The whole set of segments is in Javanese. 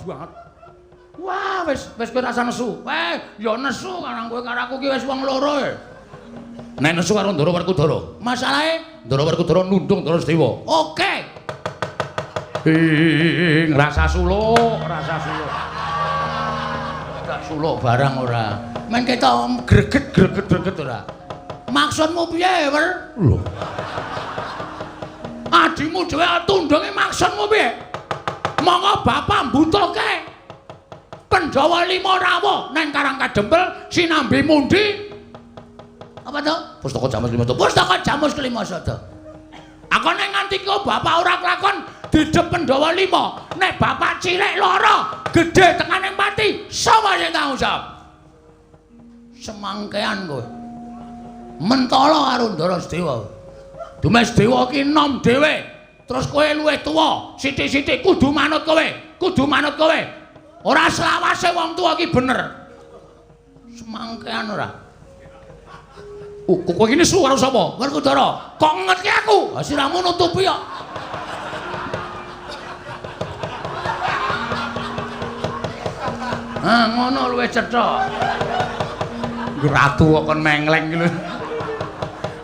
banget. Wah, wis wis kowe rasa nesu. Weh, ya nesu karang kowe karo aku ki wis wong loro e. Nek nesu karo Ndara Werkudara. Masalahe Ndara Werkudara nundung Ndara Sedewa. Oke. Ing rasa suluk, rasa suluk. Gak suluk barang ora. Men ketok greget-greget-greget ora. Maksudmu piye, Wer? Lho. Adimu dhewe tundunge maksudmu piye? Monggo bapak mbutuhke Pandhawa lima rawuh nang Karang Kadempel sinambi mundi. Apa to? Pustaka Jamus Kelima Sada. Pustaka Jamus Kelima Sada. Aku nek nganti kok bapak ora kelakon didep Pandhawa lima, nek bapak cilik lara, gedhe tekane pati, sapa sing tanggung jawab? Semangkean kowe. Mentala karo Ndara Sedewa. Dumes Dewa ki enom dhewe. Terus kowe luwih tuwa, sithik-sithik kudu manut kowe, kudu manut kowe. Ora selawase wong tuwa ki bener. Semangkean ora. Kowe iki nesu karo sapa? Werkudara. Kok ngetke aku? Ha siramu nutupi kok. Ah, ngono luwih cetha. Ratu kok kon mengleng iki lho.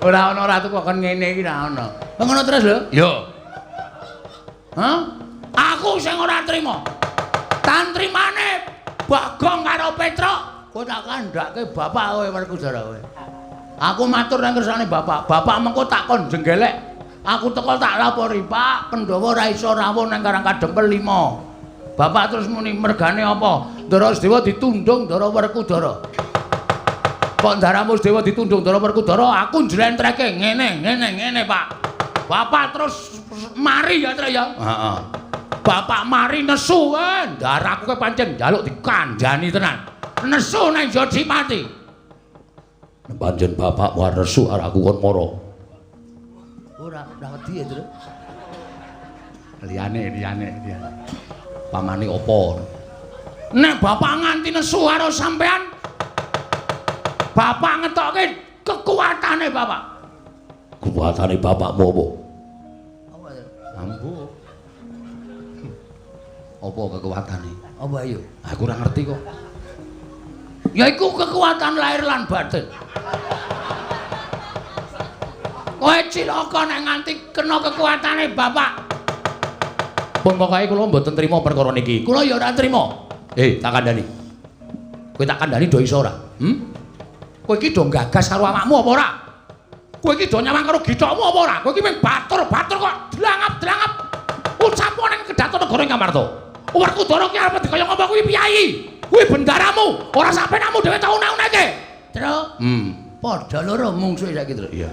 Ora ana ratu kok kon ngene iki ora ana. Ngono terus lho. Yo. Hah? Aku sing ora trima. Tantrimane Bagong karo Petruk, kowe tak kandhake bapak kowe Werkudara kowe. Aku matur nang kersane bapak. Bapak mengko tak kon jenggelek. Aku teko tak lapori, Pak, Pandhawa ora iso rawuh nang Karang Kadempel 5. Bapak terus muni mergane apa? Ndara Sedewa ditundung Ndara Werkudara. Kok ndaramu Sedewa ditundung Ndara Werkudara, aku njlentreke ngene, ngene, ngene, Pak. Bapak terus mari ya, Tru ya. Heeh. Bapak mari nesu, ndaraku kowe pancen njaluk dikandhani tenan. Nesu nang Jodipati. Pancen bapak war nesu karo aku kon mara. Ora, ora wedi ya, Tru. Liyane, liyane, liyane. Pamane apa? Nek bapak nganti nesu karo sampean, bapak ngetokke kekuatane bapak. Kekuatane bapakmu apa? Apa? Ambu. Apa kekuatane? Apa ayo? Aku ora ngerti kok. Ya iku kekuatan lahir lan batin. Kowe cilaka nek nganti kena kekuatane bapak. Pun pokoke kula mboten trima perkara niki. Kula ya ora trima. Tak kandhani. Kowe tak kandhani do iso ora? Hmm? Kowe iki do gagas karo awakmu apa ora? Kowe iki do nyawang karo githokmu apa ora? Kowe iki mung batur-batur kok dlangap-dlangap. Ucapo ning kedaton negara ing Ngamarta. Werkudara ki arep dikaya ngapa kuwi piyayi? Kuwi bendaramu, ora sampenamu dhewe tau una-unake. Tru. Padha loro mungsuhe saiki, Tru. Iya.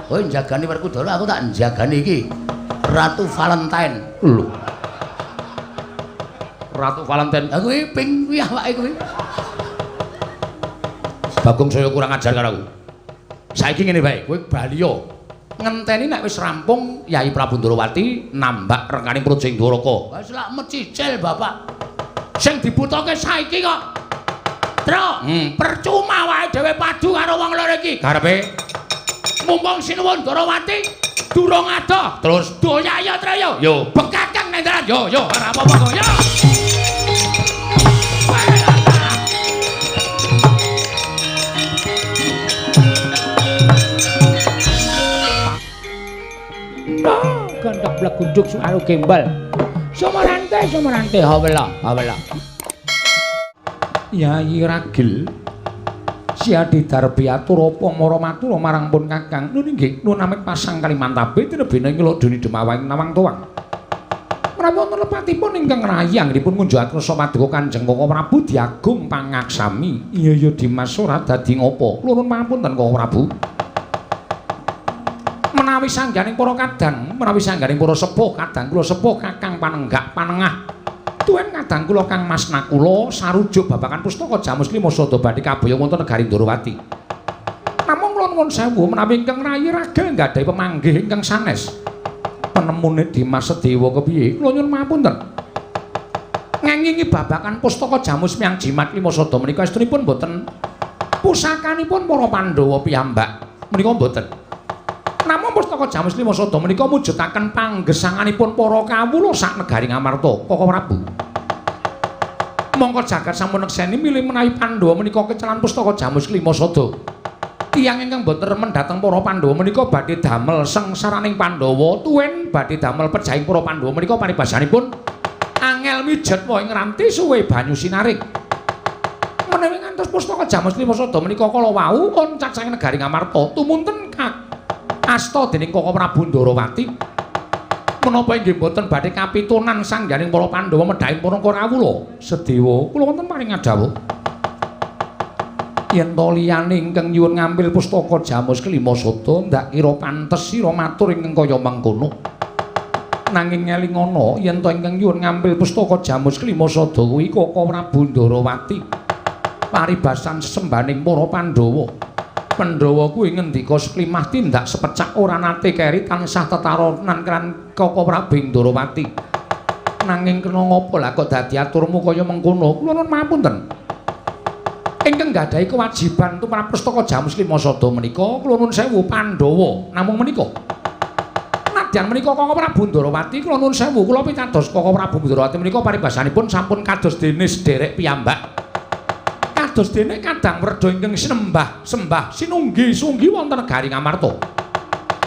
Kowe njagani Werkudara, aku tak njagani iki. Ratu Valentine. Lho. Ratu Valentine. Ha kuwi ping kuwi awake kuwi. Bagong saya kurang ajar karo aku. Saiki ngene wae, kowe bali yo. Ngenteni nek wis rampung Yai Prabu Ndorowati nambak rengkaning Praja ing Dwaraka. Wis lak mecicil bapak. Sing dibutuhke saiki kok. Tru, percuma wae dhewe padu karo wong loro iki. Karepe mumpung Sinuwun Ndorowati durung adoh. Terus doyak ya Tru yo. Yo, bekakang nang dalan. Yo, yo, ora apa-apa kok. Yo. Gondok blegunduk suaru gembel. Sumarante, sumarante, hawela, hawela. Yayi Ragil Siadi Darbi atur apa mara matur marang pun Kakang. Nun inggih, nun amit pasang Kalimantabe tinebene ing Lodoni Demawang Nawang Tuwang. Menawi wonten lepatipun ingkang rayang dipun ngunjuk akrasa paduka Kanjeng Koko Prabu Diagung pangaksami. Iya ya Dimas ora dadi ngopo. Nuwun pangapunten Koko Prabu. Menawi sangganing para kadang, menawi sangganing para sepuh kadang kula sepuh Kakang panenggak panengah. Tuwin kadang kula Kang Mas Nakula sarujuk babagan pustaka Jamus Lima Sada badhe kaboyong wonten negari Ndorowati. Namung kula nuwun sewu menawi ingkang rayi ragil nggadhahi pemanggih ingkang sanes. Penemune Dimas Sedewa kepiye? Kula nyuwun pangapunten. Ngengingi babagan pustaka Jamus Miang Jimat Lima Sada menika estunipun boten pusakanipun para Pandhawa piyambak. Menika boten. Namung pustaka Jamus Lima Sada menika mujudaken panggesanganipun para kawula sak negari Ngamarta, Koko Prabu. Mongko jagat sampun nekseni milih menawi Pandhawa menika kecelan pustaka Jamus Klima Sada. Tiyang ingkang boten remen dhateng para Pandhawa menika badhe damel sengsaraning Pandhawa, tuwin badhe damel pejahing para Pandhawa menika paribasanipun angel mijet wae ngranti suwe banyu sinaring. Menawi ngantos pustaka Jamus Klima Sada menika kala wau oncat saking negari Ngamarta tumunten asta dening Kaka Prabu Ndarawati. Menapa inggih boten badhe kapitunan sangganing para Pandhawa medhaing para Kawula? Sedewa, kula wonten paring ngadhawuh. Yen to liyane ingkang nyuwun ngambil pustaka Jamus Klima Sada ndak kira pantes sira matur ingkang kaya mengkono. Nanging ngelingana yen to ingkang nyuwun ngambil pustaka Jamus Klima Sada kuwi Kaka Prabu Ndarawati. Paribasan sesembaning para Pandhawa. Pandhawa kuwi ngendika seklimah tindak sepecak ora nate keri tansah tetaronan kan Kaka Prabu Ndarawati. Nanging kena ngapa lah kok dadi aturmu kaya mengkono? Kula nuwun mapunten. Ingkang nggadahi kewajiban tumrap pustaka Jamus Klima Sada menika kula nuwun sewu Pandhawa namung menika. Nadyan menika Kaka Prabu Ndarawati kula nuwun sewu kula pitados Kaka Prabu Ndarawati menika paribasanipun sampun kados dene sederek piyambak. Kados dene kadang werda ingkang sinembah sembah sinunggi sunggi wonten negari Ngamarta.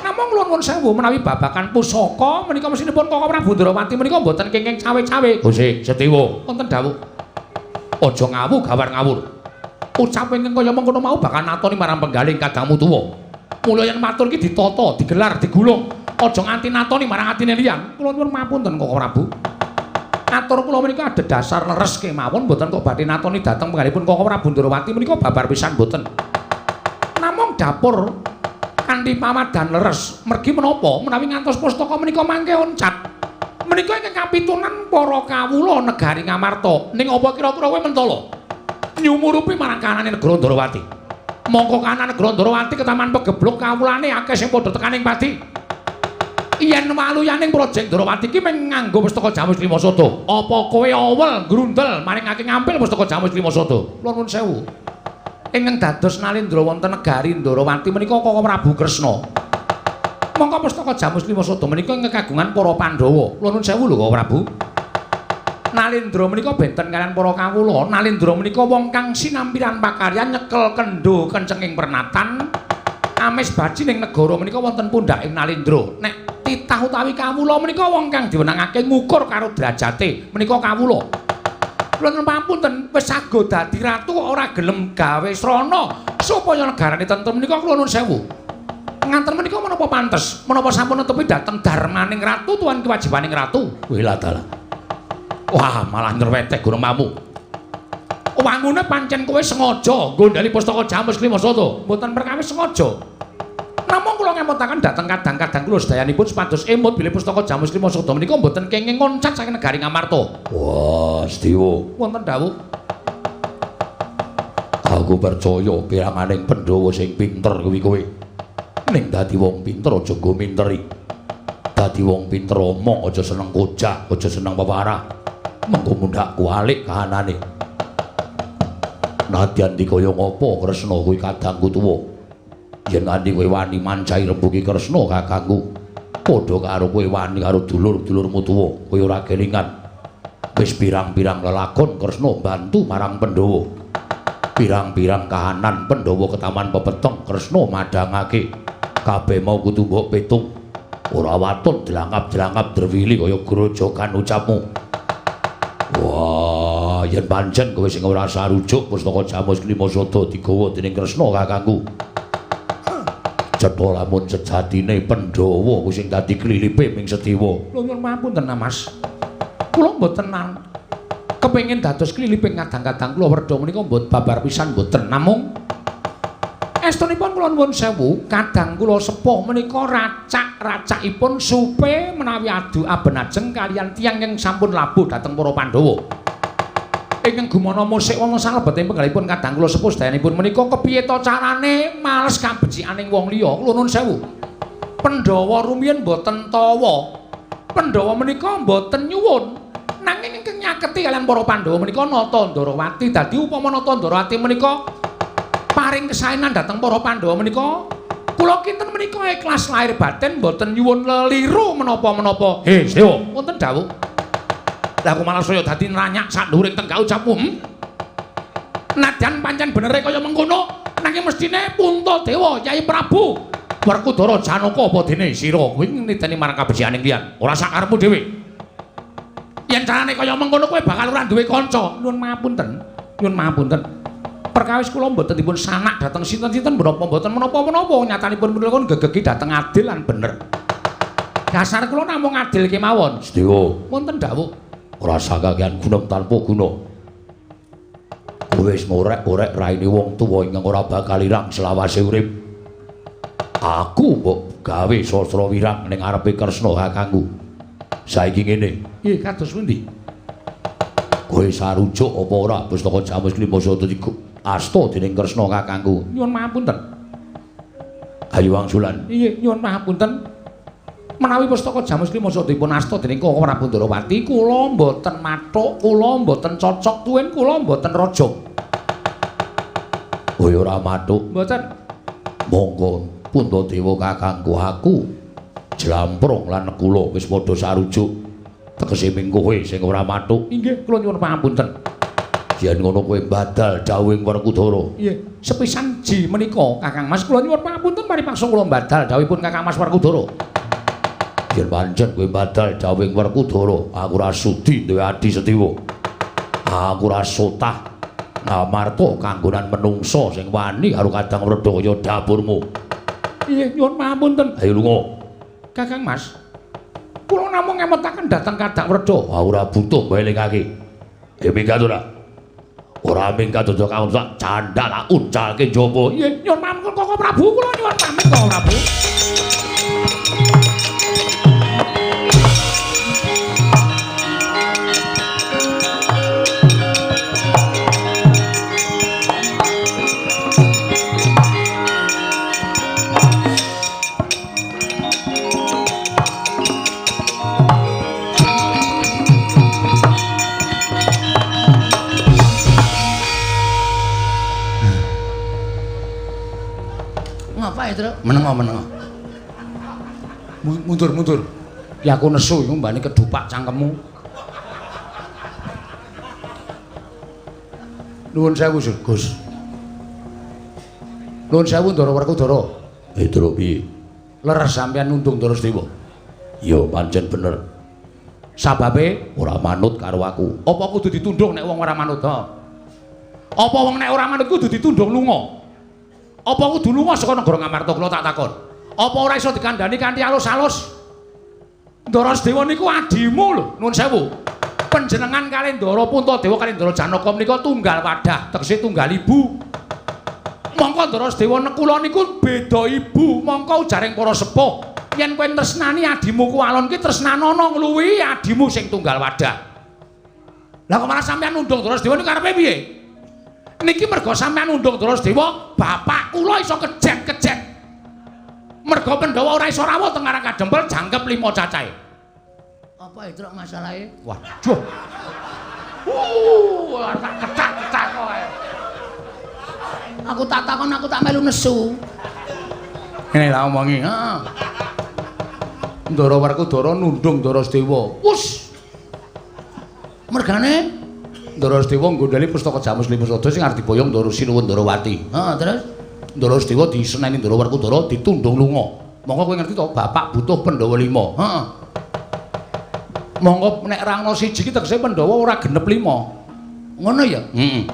Namung kula nuwun sewu menawi babagan pusaka menika mesinipun Kaka Prabu Ndarawati menika mboten kenging cawe-cawe. Gusti Sedewa wonten dawuh. Aja ngawu gawar ngawur. Ucap ingkang kaya mengkono mau bakal natoni marang penggaling kadangmu tuwa. Mula yen matur iki ditata, digelar, digulung. Aja nganti natoni marang atine liyan. Kula nuwun mapunten Kaka Prabu. Atur kula menika adhedhasar leres kemawon mboten kok badhe natoni dhateng penggalipun Kaka Prabu Ndarawati menika babar pisan mboten. Namung dapur kanthi pamadan leres mergi menapa menawi ngantos pustaka menika mangke oncat. Menika ingkang kapitunan para kawula negari Ngamarta. Ning apa kira-kira kowe mentala nyumurupi marang kahanane negara Ndarawati? Mongko kahanan negara Ndarawati ketaman pegebluk kawulane akeh sing padha tekaning pati. Yen waluyaning Praja Ndarawati iki mung nganggo pustaka Jamus Klima Sada. Apa kowe awel grundel maringake ngampil pustaka Jamus Klima Sada? Kula nuwun sewu. Ingkang dados nalindra wonten negari Ndarawati menika Kaka Prabu Kresna. Mongko pustaka Jamus Klima Sada menika ingkang kagungan para Pandhawa. Kula nuwun sewu lho Kaka Prabu. Nalindra menika benten kaliyan para kawula. Nalindra menika wong kang sinampiran pakaryan nyekel kendho kencenging pernatan. Amis baji ning negara menika wonten pundhaking Nalindra. Nek titah utawi kawula menika wong kang diwenangake ngukur karo derajate menika kawula. Kula nuwun pamunten wis sago dadi ratu kok ora gelem gawe srana supaya negarane tentrem menika kula nuwun sewu. Nganten menika menapa pantes? Menapa sampun netepi dhateng darmaning ratu tuan kewajibaning ratu? Wih dalah. Wah, malah nyerweteh gunung. Wangune pancen kowe sengaja nggondheli pustaka Jamus Klima Sada. Mboten perkawis sengaja. Namung kula ngemutaken dhateng kadang-kadang kula sedayanipun supados emut bilih pustaka Jamus Klima Sada menika mboten kenging ngoncat saking negari Ngamarta. Wah, Sedewa. Wonten dawuh. Aku percaya piranganing Pandhawa sing pinter kuwi kowe. Ning dadi wong pinter aja nggo minteri. Dadi wong pinter omong aja seneng kojak, aja seneng peparah. Mengko mundhak kualik kahanane. Nadyan dikaya ngapa Kresna kuwi kadangku tuwa. Yen nganti kowe wani mancahi rembugi Kresna kakangku, padha karo kowe wani karo dulur-dulurmu tuwa, kowe ora kelingan. Wis pirang-pirang lelakon Kresna bantu marang Pandhawa. Pirang-pirang kahanan Pandhawa ketaman pepeteng Kresna madhangake. Kabeh mau kudu mbok pitung. Ora watun jelangap-jelangap drewili kaya grojogan ucapmu. Wah, yen pancen kowe sing ora sarujuk pustaka Jamus Klima Sada digawa dening Kresna kakangku. Cetha lamun sejatine Pandhawa kuwi sing dadi klilipe ming Sedewa. Kula nyuwun pamunten, Mas. Kula mboten kepengin dados klilipe kadang-kadang kula werda menika mbot babar pisan mboten. Namung estunipun kula nuwun sewu, kadang kula sepuh menika racak-racakipun supe menawi adu abenajeng kaliyan tiyang ingkang sampun labuh dhateng para Pandhawa. Ingkang gumana musik wonten salebeting penggalipun kadang kula sepuh sedayanipun menika kepiye to carane males kabecikaning wong liya. Kula nuwun sewu. Pandhawa rumiyin mboten tawa. Pandhawa menika mboten nyuwun. Nanging ingkang nyaketi kaliyan para Pandhawa menika Nata Ndarawati. Dadi upama Nata Ndarawati menika paring kesaenan dhateng para Pandhawa menika kula kinten menika ikhlas lahir batin mboten nyuwun leliru menapa-menapa. He, Sedewa, wonten dawuh. Lah aku malah saya dadi nranyak sak nduwuring tenggak ucapmu. Nadyan pancen benere kaya mengkono, nanging mestine Puntadewa Kyai Prabu Werkudara Janaka apa dene sira kuwi niteni marang kabecikaning liyan. Ora sakarepmu dhewe. Yen carane kaya mengkono kowe bakal ora duwe kanca. Nyuwun mapunten. Nyuwun mapunten. Perkawis kula mboten dipun sanak dhateng sinten-sinten menapa mboten menapa-menapa nyatanipun kula gegegi dhateng adil lan bener. Dasar kula namung adil kemawon. Sedewa, wonten dawuh. Ora sakakean gunem tanpa guna. Kowe wis ngorek-orek raine wong tuwa ingkang ora bakal ilang selawase urip. Aku mbok gawe sastra wirang ning ngarepe Kresna kakangku. Saiki ngene. Nggih, kados pundi? Kowe sarujuk apa ora pustaka Jamus Klima Sata iku asta dening Kresna kakangku? Nyuwun mapunten. Ayo wangsulan. Nggih, nyuwun mapunten. Menawi pustaka Jamus Klima Sata dipun asta dening Kakang Prabu Ndorowati, kula mboten mathuk, kula mboten cocok tuwin kula mboten raja. Kowe ora mathuk? Mboten. Monggo Puntadewa kakangku, aku Jlamprong lan Nekula wis padha sarujuk. Tegese ming kowe sing ora mathuk. Inggih, kula nyuwun pangapunten. Yen ngono kowe badal dawuhing Werkudara. Nggih, sepisan ji menika Kakang Mas kula nyuwun pangapunten paripaksa kula badal dawuhipun Kakang Mas Werkudara. Yen pancen kowe badal dawuhing Werkudara, aku ora sudi duwe adi setiwa. Aku ora sotah ngamarta kanggonan menungsa sing wani karo Kadang Wreda kaya dapurmu. Nggih, nyuwun pangapunten. Ayo lunga. Kakang Mas, kula namung ngemutaken dhateng Kadang Wreda. Ora butuh mbelingake. Ya minggat ora. Ora minggat aja kang sak candhak tak uncalke njaba. Nggih, nyuwun pangapunten Kakang Prabu, kula nyuwun pamit Kakang Prabu. Menengo-menengo. Mundur-mundur. Ki aku nesu iku mbane kedupak cangkemmu. Nuwun sewu, Gus. Nuwun sewu Ndara Werkudara. Tru piye? Leres sampeyan nundung Ndara Sedewa. Ya pancen bener. Sababe ora manut karo aku. Apa kudu ditundung nek wong ora manut ha? Apa wong nek ora manut kudu ditundung lunga? Apa kudu lunga saka negara Ngamarta kula tak takon. Apa ora iso dikandhani kanthi alus-alus? Ndara Sedewa niku adimu lho, nuwun sewu. Panjenengan kalih Ndara Puntadewa kalih Ndara Janaka menika tunggal wadah, tegese tunggal ibu. Mongko Ndara Sedewa Nekula niku beda ibu, mongko ujaring para sepuh. Yen kowe tresnani adimu ku alon ki tresnanono ngluwihi adimu sing tunggal wadah. Lah kok malah sampeyan nundung Ndara Sedewa niku karepe piye? Niki mergo sampeyan nundung Ndara Sedewa, bapak kula iso kejet-kejet. Mergo Pandhawa ora iso rawuh teng Karang Kadempel jangkep 5 cacahe. Apa itu masalahe? Waduh. Tak ketak-ketak kowe. Aku tak takon, aku tak melu nesu. Ngene lah omongi, heeh. Ndara Werkudara nundung Ndara Sedewa. Wus. Mergane Ndara Sedewa nggondheli pustaka Jamus Lima Sada sing arep diboyong Ndara Sinuwun Ndarawati. Heeh, terus Ndara Sedewa diseneni Ndara Werkudara ditundung lunga. Monggo kowe ngerti to, bapak butuh Pandhawa 5. Heeh. Monggo nek ra ana siji ki tegese Pandhawa ora genep 5. Ngono ya? Heeh.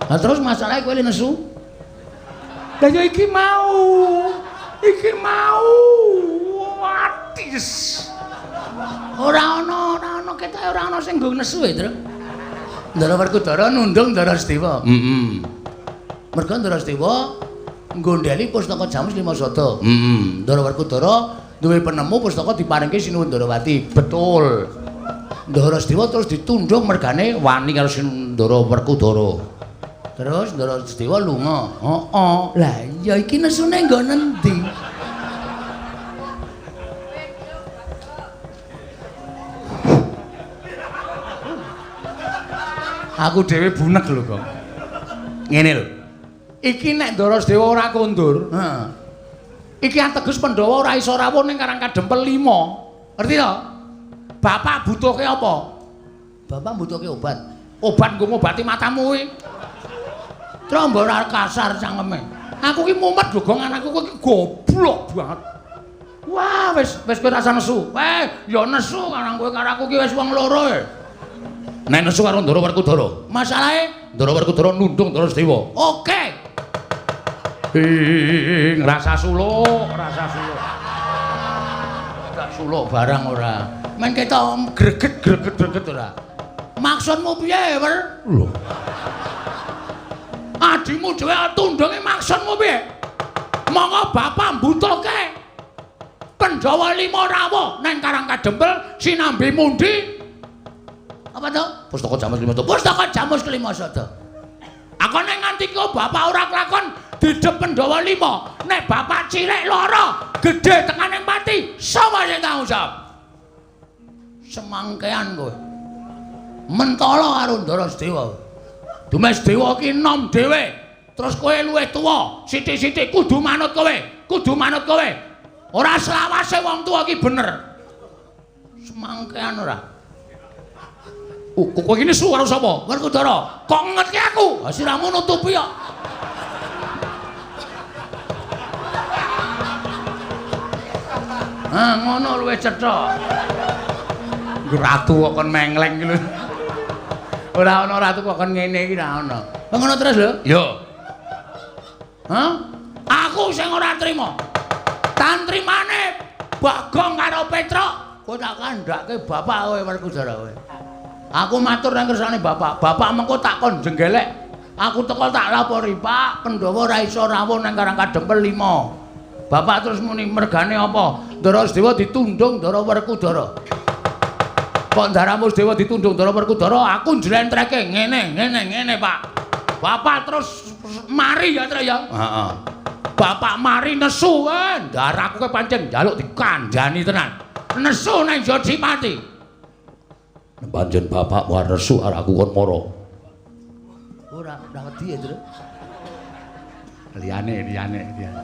Lah terus masalahe kowe nesu? Lah ya iki mau. Iki mau. Atis. Ora ana ketoke ora ana sing nggo nesu e, Tru. Ndara Werkudara nundung Ndara Sedewa. Heeh. Mergo Ndara Sedewa nggondheli pustaka Jamus Lima Sada. Heeh. Ndara Werkudara duwe penemu pustaka diparingke Sinuwun Ndarawati. Betul. Ndara Sedewa terus ditundung mergane wani karo Ndara Werkudara. Terus Ndara Sedewa lunga. Heeh. Lah iya iki nesune nggo nendi? Aku dhewe bunek lho kok. Ngene lho. Iki nek Ndara Sedewa ora kondur, heeh. Iki ateges Pandhawa ora iso rawuh ning Karang Kadempel 5. Ngerti to? Bapak butuhke apa? Bapak mbutuhke obat. Obat nggo ngobati matamu kuwi. Tro mbok ora kasar cangkeme. Aku ki mumet lho gong anakku kowe ki goblok banget. Wah, wis wis kowe rasa nesu. Eh, ya nesu karo kowe karo aku ki wis wong loro e. Nek nesu karo Ndara Werkudara. Masalahe Ndara Werkudara nundung Ndara Sedewa. Oke. Ing rasa suluk, rasa suluk. Tak suluk barang ora. Men ketok greget-greget ora. Maksudmu piye, Wer? Lho. Adimu dhewe tundunge maksudmu piye? Monggo bapak mbutuhke Pandhawa lima rawuh nang Karang Kadempel sinambi mundi. Apa to? Pustaka Jamus Kelima Sada. Pustaka Jamus Kelima Sada. Aku nek nganti kok bapak ora kelakon didep Pandhawa lima, nek bapak cilik lara, gedhe tekaning pati, sapa sing tanggung jawab? Semangkean kowe. Mentala karo Ndara Sedewa. Dumes Dewa ki enom dhewe. Terus kowe luwih tuwa, sithik-sithik kudu manut kowe, kudu manut kowe. Ora selawase wong tuwa ki bener. Semangkean ora. Kowe iki nesu karo sapa? Werkudara. Kok ngetke aku? Ha siramu nutupi kok. Ah ngono luwih cetha. Ratu kok kon mengleng iki lho. Ora ana ratu kok kon ngene iki ora ana. Ngono terus lho. Yo. Hah? Aku sing ora trima. Tantrimane Bagong karo Petruk, kowe tak kandhake bapak kowe Werkudara kowe. Aku matur nang kersane bapak. Bapak mengko tak kon jenggelek. Aku teko tak lapori, Pak, Pandhawa ora iso rawuh nang Karang Kadempel 5. Bapak terus muni mergane apa? Ndara Sedewa ditundung Ndara Werkudara. Kok ndaramu Sedewa ditundung Ndara Werkudara, aku njlentreke ngene, ngene, ngene, Pak. Bapak terus mari ya, Tru ya. Heeh. Bapak mari nesu, ndaraku kowe pancen njaluk dikandhani tenan. Nesu nang Jodipati. Pancen bapakmu nesu karo aku kon mara. Ora, ora wedi ya, Tru. Liyane, liyane, liyane.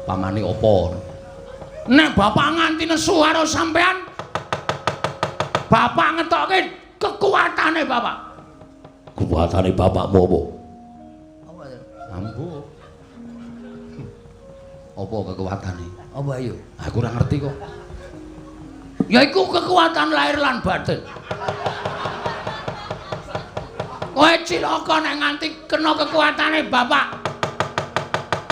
Pamane apa? Nek bapak nganti nesu karo sampean, bapak ngetokke kekuatane bapak. Kekuatane bapakmu apa? Apa, Tru? Ambo. Apa kekuatane? Apa ayo? Aku ora ngerti kok. Ya iku kekuatan lahir lan batin. Kowe cilaka nek nganti kena kekuatane bapak.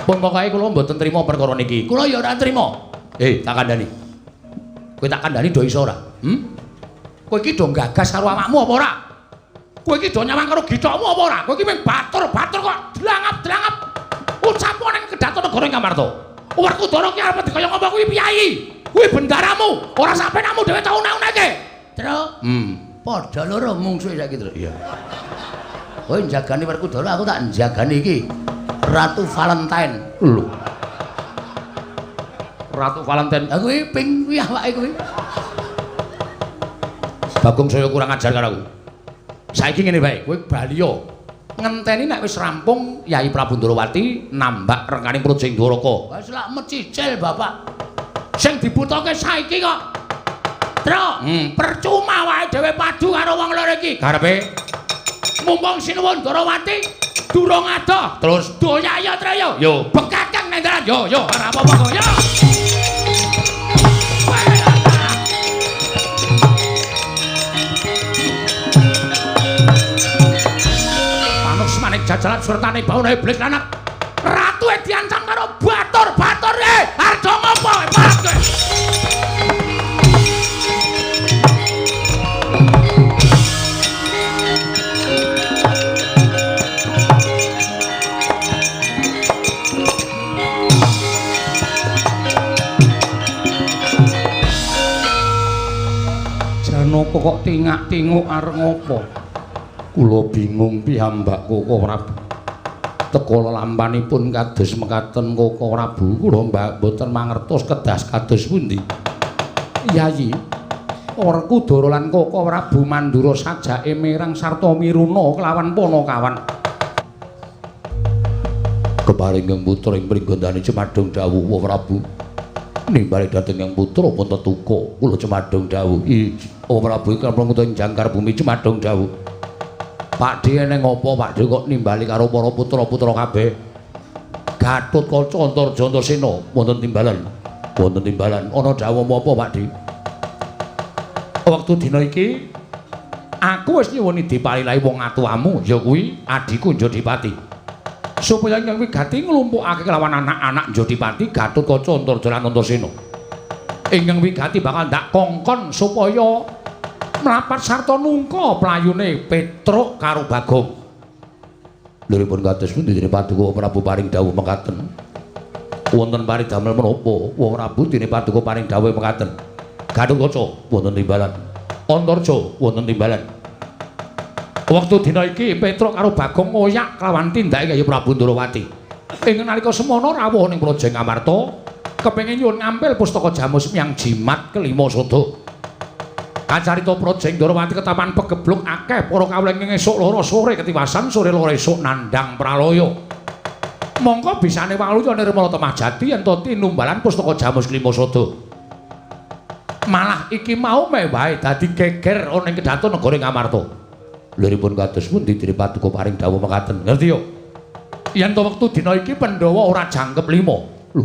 Pun pokoke kula mboten trima perkara niki. Kula ya ora trima. Tak kandhani. Kowe tak kandhani do iso ora? Hmm? Kowe iki do gagas karo awakmu apa ora? Kowe iki do nyawang karo githokmu apa ora? Kowe iki mung batur-batur kok dlangap-dlangap. Ucapo ning kedaton negara ing Ngamarta. Werkudara ki arep dikaya ngapa kuwi piyayi? Kuwi bendaramu, ora sampenamu dhewe tau una-unake. Tru. Padha loro mungsuhe saiki, Tru. Iya. Kowe njagani Werkudara, aku tak njagani iki. Ratu Valentine. Lho. Ratu Valentine. Lah kuwi ping kuwi awake kuwi. Bagong saya kurang ajar karo aku. Saiki ngene wae, kowe bali yo. Ngenteni nek wis rampung Yai Prabu Ndrawati nambak rengkaning Praja Dwaraka. Wis lak mecicil bapak. Sing dibutuhke saiki kok. Tru, percuma wae dhewe padu karo wong loro iki. Karepe mumpung Sinuwun Ndrawati durung adoh. Terus doyak ya Tru yo. Yo, bekakeng nang dalan. Yo yo ora apa-apa kok. Yo. Manik jajalan sertane bauna iblis lanang. Ratu e diancam karo batur-batur e. Arjo ngopo parek kowe? Janaka kok tingak-tinguk arep ngopo? Kula bingung piyambak Koko Prabu. Teka lelampanipun kados mekaten Koko Prabu, kula mboten mangertos kedas kados pundi. Yayi, Werkudara lan Koko Prabu Mandura sajake mireng sarta miruna kelawan Panakawan. Keparinging putra ing pringgondani Jumadung dawuh Prabu. Nimbali dhateng Yang Putra pun tetuka kula cemadong dawuh. Oh Prabu ingkang pangutun jangkar bumi cemadong dawuh. Pakdhe eneng apa Pakdhe kok nimbali karo para putra-putra kabeh? Gatotkaca Antarja Antasena wonten timbalan. Wonten timbalan ana dawuh apa Pakdhe? Wektu dina iki aku wis nyuwuni dipalilahi wong atuwamu ya kuwi adhiku Jodipati. Supaya ingkang wigati nglumpukake kelawan anak-anak Jodipati Gatotkaca Antarja lan Antasena. Ingkang wigati bakal ndak kongkon supaya mlapat sarta nungka playune Petruk karo Bagong. Liripun kados pundi dene Paduka Prabu paring dawuh mekaten? Wonten paridamel menapa? Wong Prabu dene Paduka paring dawuh mekaten. Gatotkaca wonten timbalan. Antarja wonten timbalan. Wektu dina iki Petruk karo Bagong ngoyak kelawan tindake Kyai Prabu Ndorowati. Ing nalika semono rawuh ning Praja Ngamarta kepengin nyuwun ngampil pustaka Jamus Miang Jimat kelima sada. Kacarita Praja Ndorowati ketapan pegebluk akeh para kawula ing esuk loro sore ketiwasan sore loro esuk nandhang pralaya. Mongko bisane waluya nirmala temah jati yen to tinumbalan pustaka Jamus kelima sada. Malah iki mau meh wae dadi geger ana ing kedaton negara Ngamarta. Liripun kados pundi dene Paduka paring dawuh mekaten? Ngerti yo? Yen to wektu dina iki Pandhawa ora jangkep 5. Lho,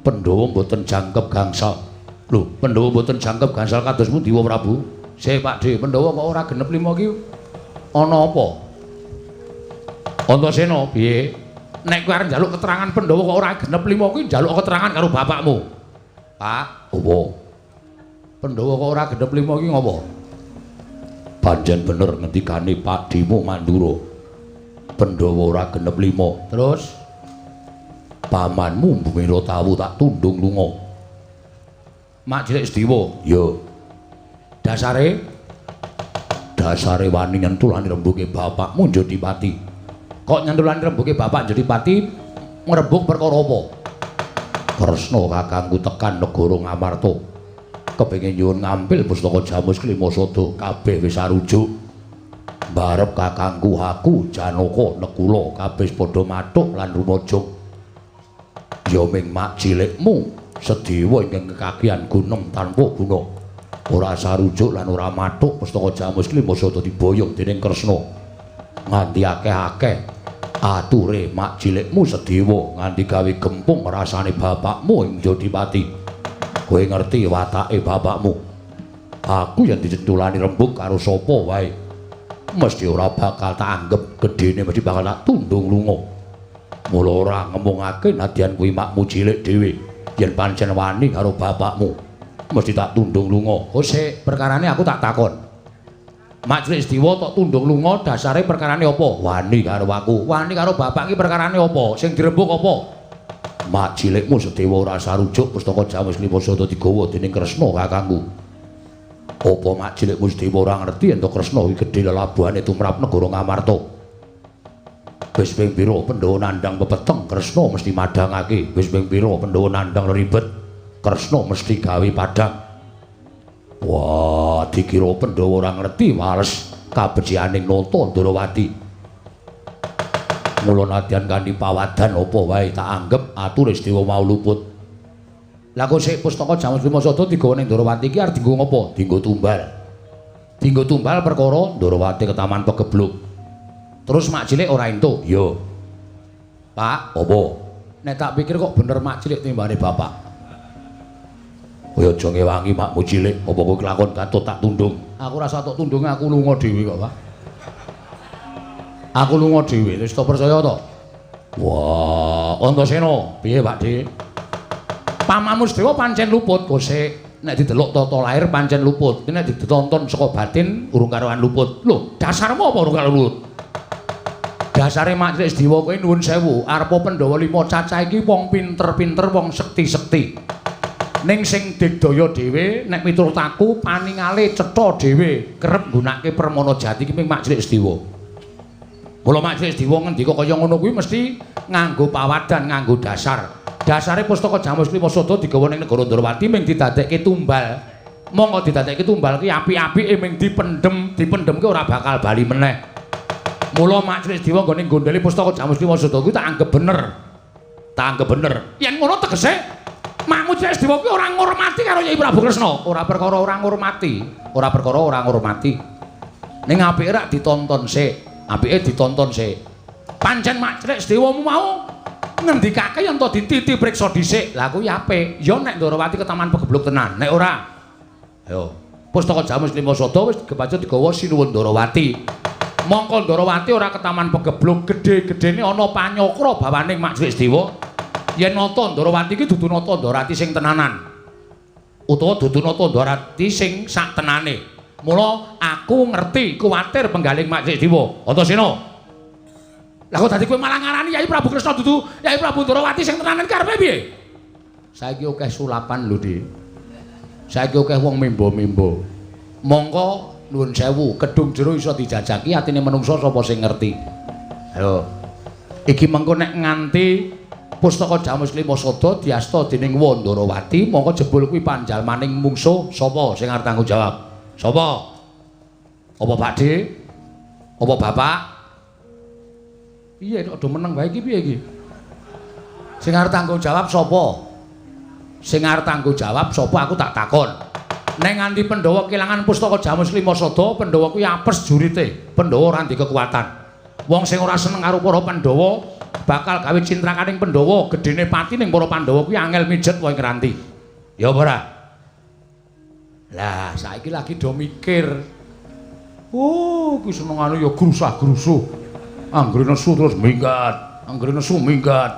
Pandhawa mboten jangkep gangsal. Lho, Pandhawa mboten jangkep gangsal kados pundi wa Prabu? Sih Pakdhe, Pandhawa kok ora genep 5 iki ana apa? Antasena piye? Nek kowe arep njaluk keterangan Pandhawa kok ora genep 5 kuwi njaluk keterangan karo bapakmu. Pak, opo? Pandhawa kok ora genep 5 iki ngopo? Pancen bener ngendikane Pakdhemu Mandura. Pandhawa ora genep 5. Terus pamanmu Bumira Tawu tak tundung lunga. Mak Cilik Sediwa, ya. Dasare dasare wani nyentulani rembuge bapakmu Jodipati. Kok nyentulani rembuge bapak Jodipati ngrembug perkara apa? Kresna kakangku tekan negara Ngamarta. Kepengin nyuwun ngampil pustaka Jamus Klima Sada kabeh wis arujuk. Barep kakangku aku Janaka Nekula kabeh padha mathuk lan rumajung. Ya ming mak cilikmu Sedewa ingkang kekakian gunem tanpa guna. Ora sarujuk lan ora mathuk pustaka Jamus Klima Sada diboyong dening Kresna. Nganti akeh-akeh ature mak cilikmu Sedewa nganti gawe gempung rasane bapakmu ing Jodipati. Kowe ngerti watake bapakmu. Aku yen dicentulani rembug karo sapa wae mesti ora bakal tak anggep gedene, mesti bakal tak tundung lunga. Mula ora ngemungake nadyan kuwi makmu cilik dhewe. Yen pancen wani karo bapakmu mesti tak tundung lunga. Oh sik, perkarane aku tak takon. Mak Cilik Sediwa tok tundung lunga dasare perkarane apa? Wani karo aku. Wani karo bapak iki perkarane apa? Sing dirembug apa? Mak cilikmu Sedewa ora sarujuk pustaka Jamus Klima Sada digawa dening Kresna kakangku. Apa mak cilikmu Sedewa ora ngerti yen to Kresna kuwi gedhe lelabuhane tumrap negara Ngamarta? Wis ping pira Pandhawa nandhang pepeteng Kresna mesti madhangake. Wis ping pira Pandhawa nandhang ribet Kresna mesti gawe padhang. Wah, dikira Pandhawa ora ngerti wales kabecikaning Nata Ndorowati. Mula nadyan kanthi pawadan apa wae tak anggep ature Sedewa mau luput. Lah kok sik pustaka Jamus Klima Sada digawa ning Ndorowati iki arep dienggo ngopo? Dienggo tumbal. Dienggo tumbal perkara Ndorowati ketaman pegebluk. Terus mak cilik ora entuk. Ya. Pak, apa? Nek tak pikir kok bener mak cilik timbane bapak. Kowe aja ngewangi makmu cilik, apa kowe kelakon katut tak tundung. Aku rasa tok tundung aku lunga dhewe kok, Pak. Aku lunga dhewe, wis to percaya to? Wah, Antasena, piye Pak Dik? Pamanmu Sedewa pancen luput, kosek. Nek didelok tata lahir pancen luput, nek ditonton saka batin urung karuan luput. Lho, dasarmu apa urung karuan luput? Dasare Mak Cilik Sediwa kowe nuwun sewu, arepa Pandhawa 5 cacah iki wong pinter-pinter, wong sekti-sekti. Ning sing digdaya dhewe nek miturut aku paningale cetha dhewe, kerep nggunakake permana jati iki ming Mak Cilik Sediwa. Mula Mak Cilik Sediwa ngendika kaya ngono kuwi mesti nganggo pawadan, nganggo dasar. Dasare pustaka Jamus Klima Sada digawa ning negara Ndorowati ming didadekke tumbal. Monggo didadekke tumbal ki apik-apike ming dipendhem, dipendhemke ora bakal bali meneh. Mula Mak Cilik Sediwa nggone nggondheli pustaka Jamus Klima Sada kuwi tak anggep bener. Tak anggep bener. Yen ngono tegese Makmu Cilik Sedewa kuwi ora ngurmati karo Yai Prabu Kresna. Ora perkara ora ngurmati, ora perkara ora ngurmati. Ning apike rak ditonton sik, apike ditonton sik. Pancen Mak Cilik Sedewamu mau ngendikake yen to dititi priksa dhisik. Lah kuwi apik. Ya nek Ndorowati ke Taman Pegebluk tenan, nek ora. Ayo, Pustaka Jamus Lima Sada wis kebacut digawa Sinuwun Ndorowati. Mongko Ndorowati ora ke Taman Pegebluk, gedhe-gedhene ana panyokra bawaning Mak Cilik Sedewa. Yen nata Ndorowati iki dudu nata Ndorowati sing tenanan. Utawa dudu nata Ndorowati sing sak tenane. Mula aku ngerti kuwatir penggaling Mak Cilik Sedewa. Antasena. Lah kok dadi kowe malah ngarani Yai Prabu Kresna dudu Yai Prabu Ndorowati sing tenanan karepe piye? Saiki akeh sulapan lho, Dik. Saiki akeh wong membo-membo. Mongko nuwun sewu, kedung jero iso dijajaki atine menungsa sapa sing ngerti. Ayo. Iki mengko nek nganti Pustaka Jamus Lima Sada diasta dening Wandorowati, mongko jebul kuwi panjalmaning mungsuh sapa sing arep tanggung jawab? Sapa? Apa Pakde? Apa Bapak? Piye kok do meneng wae iki piye iki? Sing arep tanggung jawab sapa? Sing arep tanggung jawab sapa aku tak takon. Nek nganti Pandhawa kelangan Pustaka Jamus Lima Sada, Pandhawa kuwi apes jurite. Pandhawa ora ndek kekuatan. Wong sing ora seneng karo para Pandhawa bakal gawe cintrakaning Pandhawa, gedene pati ning para Pandhawa kuwi angel mijet wae ngranti. Ya apa ora? Lah saiki lagi do mikir. Oh, kuwi senengane ya grusah-grusuh. Anggere nesu terus minggat, anggere nesu minggat.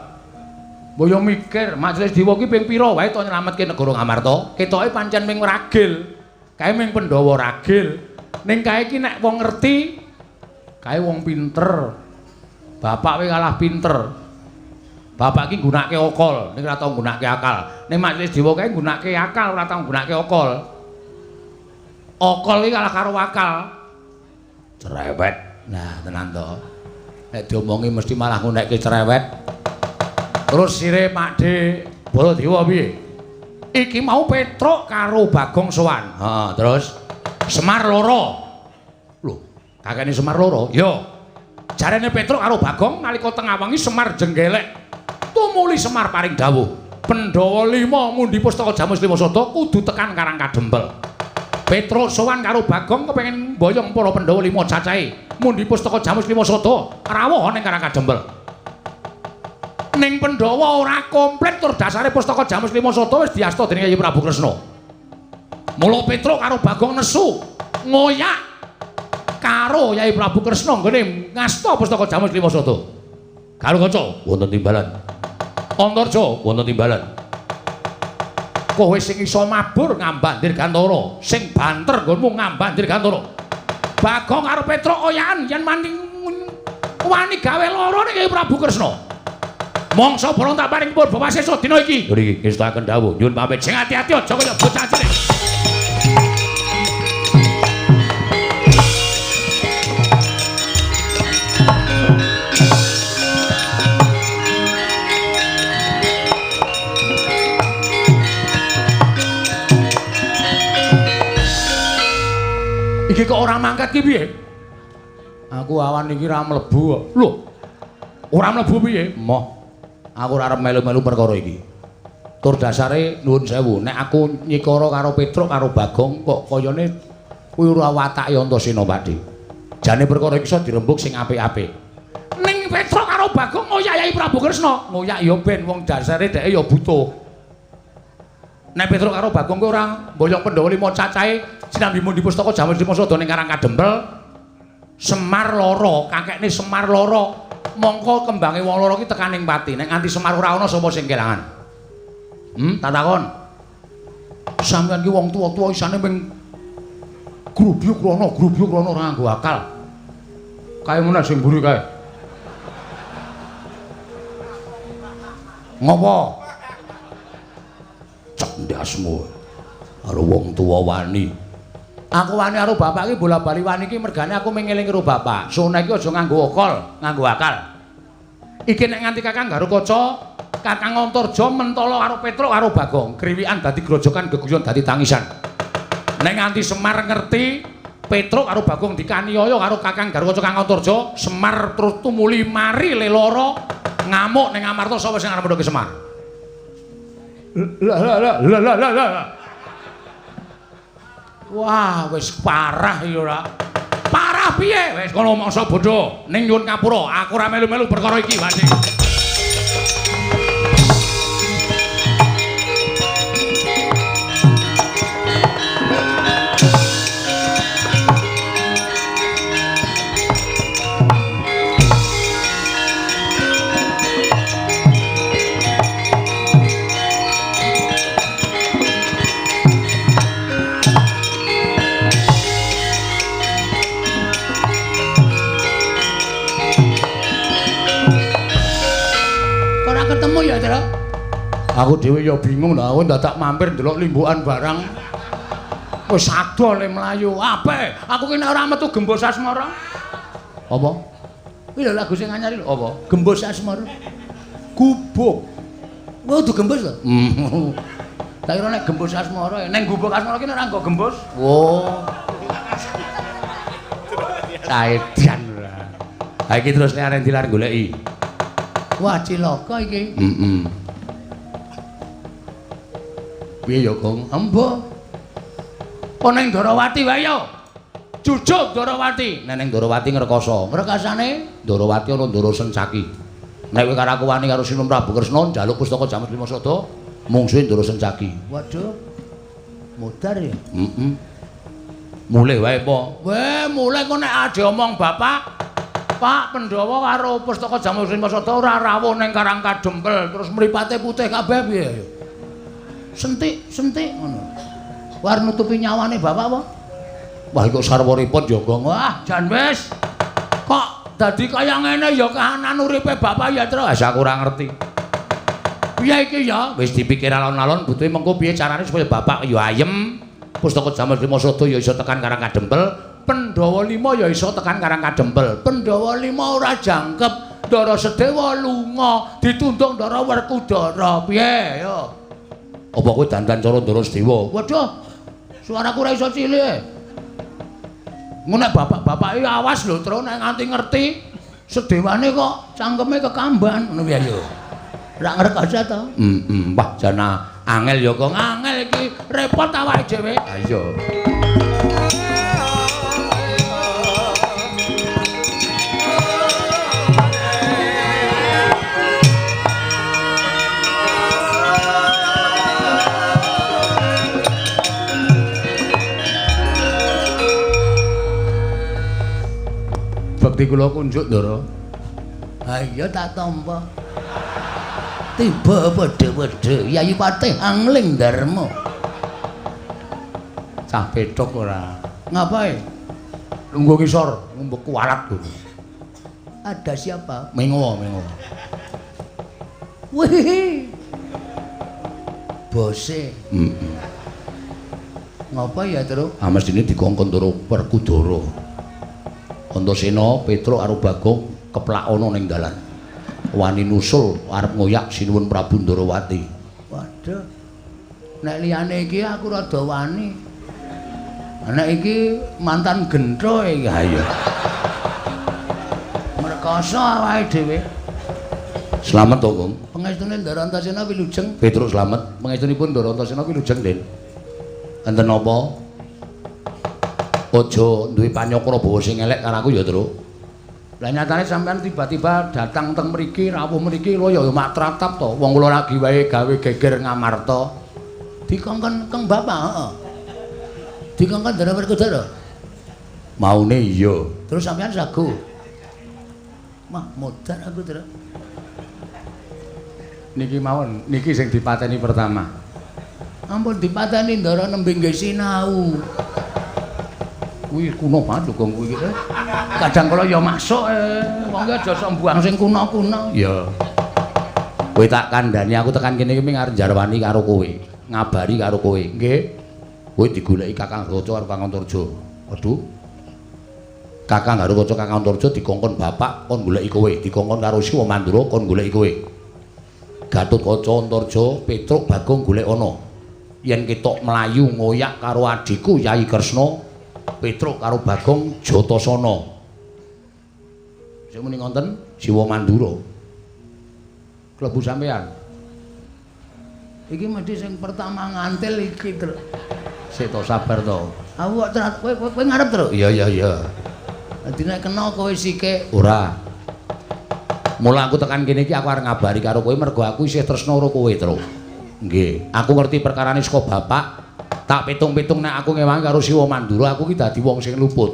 Mbok yo mikir, Mak Cilik Sedewa ki ping pira wae to nyelametke negara Ngamarta? Ketoke pancen ming ragil. Kae ming Pandhawa ragil. Ning kae iki nek wong ngerti, kae wong pinter. Bapak kowe kalah pinter. Bapak iki nggunakake akal, ning ora tau nggunakake akal. Ning Mak Cilik Sedewa kae nggunakake akal, ora tau nggunakake akal. Akal iki kalah karo akal. Cerewet. Nah, tenan to. Nek diomongi mesti malah ngunekke cerewet. Terus sire Pakde Baladewa piye? Iki mau Petruk karo Bagong sowan. Heeh, terus Semar loro. Lho, kakene Semar loro? Ya. Jarene Petruk karo Bagong nalika tengah wengi Semar jenggelek. Tumuli Semar paring dawuh, Pandhawa 5 mundi Pustaka Jamus Lima Sada kudu tekan Karang Kadempel. Petruk sowan karo Bagong kepengin mboyong para Pandhawa 5 cacahe mundi Pustaka Jamus Lima Sada rawuh ning Karang Kadempel. Ning Pandhawa ora komplit tur dasare Pustaka Jamus Lima Sada wis diasta dening Kyai Prabu Kresna. Mula Petruk karo Bagong nesu ngoyak karo Kyai Prabu Kresna nggone ngasta Pustaka Jamus Lima Sada. Karo kaca wonten timbalan. Antarja wonten timbalan. Kowe sing iso mabur ngambah Dirgantara, sing banter nggonmu ngambah Dirgantara. Bagong karo Petruk oyakan yen maning wani gawe lara ning Kyai Prabu Kresna. Mongso bolong tak paring purba wasesa dina iki. Nggih, ngestakaken dawuh. Nyuwun pamit. Sing ati-ati aja kaya bocah cilik. Iki kok ora mangkat ki piye? Aku awan iki ora mlebu kok. Lho. Ora mlebu piye? Moh. Aku ora arep melu-melu perkara iki. Tur dasare nuwun sewu, nek aku nyikara karo Petruk karo Bagong kok kayane kuwi ora watake Antasena, Pakde. Jane perkara iki iso dirembug sing apik-apik. Ning Petruk karo Bagong ngoyak Yai Prabu Kresna, ngoyak ya ben wong dasare dheke ya butuh. Nek Petruk karo Bagong kuwi ora mboyong Pandhawa 5 cacahe sinambi mundi Pustaka Jamus Lima Sada ning Karang Kadempel. Semar loro, kakekne Semar loro. Mongko kembange wong loro ki tekaning pati. Nek nganti Semar ora ana sapa sing kelangan? Tak takon. Sampeyan ki wong tuwa-tuwa isane ming grubyuk rono, grubyuk rono ora nganggo akal. Kae meneh sing mburi kae. Ngopo? Cek ndasmu. Karo wong tuwa wani. Aku wani karo bapak iki bola-bali wani iki mergane aku mung ngeling karo bapak. Sone iki aja nganggo akal, nganggo akal. Iki nek nganti Kakang Garukaca, Kakang Antarja mentala karo Petruk karo Bagong, kriwikan dadi grojokan, geguyon dadi tangisan. Nek nganti Semar ngerti Petruk karo Bagong dikaniaya karo Kakang Garukaca Kakang Antarja, Semar terus tumuli mari leloro ngamuk ning Amarta sapa sing arep mendhoke Semar. Lah lah lah lah lah lah. Wah, wis parah iki ora. Parah piye? Wis kono mangsa bodho ning nyuwun ngapura, aku ora melu-melu perkara iki, Wati. Aku dhewe ya bingung lho, aku dadak mampir ndelok limbukan barang. Wis ado le mlayu. Ape? Aku ki nek ora metu Gembos Asmara. Apa? Kuwi lho lagu sing anyar lho. Apa? Gembos Asmara. Gubuk. Wah, kudu gembos lho. Tak kira nek Gembos Asmara, ning Gubuk Asmara ki nek ora nggo gembos. Oh. Saedan ora. Ha iki terus nek arep dilar goleki. Wah, cilaka iki. Heeh. Piye ya, Gong? Embo. Oh ning Ndorowati wae ya. Jujuk Ndorowati. Nek ning Ndorowati ngrekoso. Ngrekasane Ndorowati ana Ndoro Sencaki. Nek kowe karo aku wani karo Sinom Prabu Kresna njaluk pustaka Jamus Lima Sada, mungsuhe Ndoro Sencaki. Waduh. Mudar ya? Heeh. Mulih wae po. Weh, mulih kok nek ade omong bapak Pak Pandhawa karo pustaka Jamus Lima Sada ora rawuh ning Karang Kadempel, terus mripate putih kabeh piye ya? Sentik, sentik ngono. War nutupi nyawane bapak apa? Wah, iku sarwa repot ya, Gong. Wah, jan wis. Kok dadi kaya ngene ya kahanan uripe bapak ya, Tru. Wis aku ora ngerti. Piye iki ya? Wis dipikir alon-alon butuhe mengko piye carane supaya bapak ya ayem, pustaka Jamus Lima Sada ya iso tekan Karang Kadempel, Pandhawa 5 ya iso tekan Karang Kadempel. Pandhawa 5 ora jangkep, Ndara Sedewa lunga, ditundung Ndara Werkudara. Piye ya? Apa kowe dandan cara Ndara Sedewa? Waduh. Suaraku ora iso cilik. Ngono nek bapak-bapake awas lho, Tru, nek nganti ngerti sedewane kok cangkeme kekamban ngono piye ya. Ora ngrekoso to? Heeh. Wah, jan angel ya kok. Angel iki, repot awake dhewe. Ha iya. Bekti kula kunjuk, Ndara. Ha iya tak tampa. Tiba padha-padha Yayi Patih Angling Darma. Cah pethuk ora. Ngapae? Lungguh ngisor, ngombe kualat lho. Ada siapa? Mengo, mengo. Wih. Bose. Heeh. Ngapa ya, Tru? Ah mestine dikongkon Ndara Werkudara. Antasena, Petruk karo Bagong keplak ana ning dalan. Wani nusul arep ngoyak Sinuwun Prabu Ndorowati. Waduh. Nek liyane iki aku rada wani. Nek iki mantan gentho iki. Ha iya. Ngrekoso awake dhewe. Slamet to, Gong. Pangestune Ndara Antasena wilujeng. Petruk slamet. Pangestunipun Ndara Antasena wilujeng, Den. Enten napa? Aja duwe panyokra bawa sing elek karo aku ya, Truk. Lah nyatane sampean tiba-tiba datang teng mriki, rawuh mriki lho ya mak tratap to. Wong kula lagi wae gawe geger Ngamarta. Dikongkon Kang Bapak, heeh. Dikongkon Ndara Werkudara. Maune iya. Terus sampean sago. Mah modar aku, Truk. Niki mawon, niki sing dipateni pertama. Ampun dipateni Ndara nembe nggih sinau. Kuwi kuno banget lho Gong kuwi iki. Kadang kala ya masuk wong ki aja sok mbuang sing kuno-kuno. Ya. Kowe tak kandhani aku tekan kene iki arep njarwani karo kowe, ngabari karo kowe. Nggih. Kowe digoleki Kakang Garukaca karo Kakang Antarja. Waduh. Kakang Garukaca Kakang Antarja dikongkon bapak kon goleki kowe, dikongkon karo Siwa Mandura kon goleki kowe. Gatotkaca Antarja Petruk Bagong golek ana. Yen ketok mlayu ngoyak karo adhiku Yayi Kresna, Petruk karo Bagong Jatasana. Sing muni ngonten Siwa Mandura. Klebu sampean. Iki mesti sing pertama ngantil iki, Truk. Sik to sabar to. Aku kok kowe ngarep, Truk. Iya iya iya. Dadi nek kena kowe sike ora. Mula aku tekan kene iki aku arep ngabari karo kowe mergo aku isih tresna karo kowe, Truk. Nggih, aku ngerti perkarane saka bapak. Tak pitung-pitung nek aku ngewangi karo Siwa Mandura aku ki dadi wong sing luput.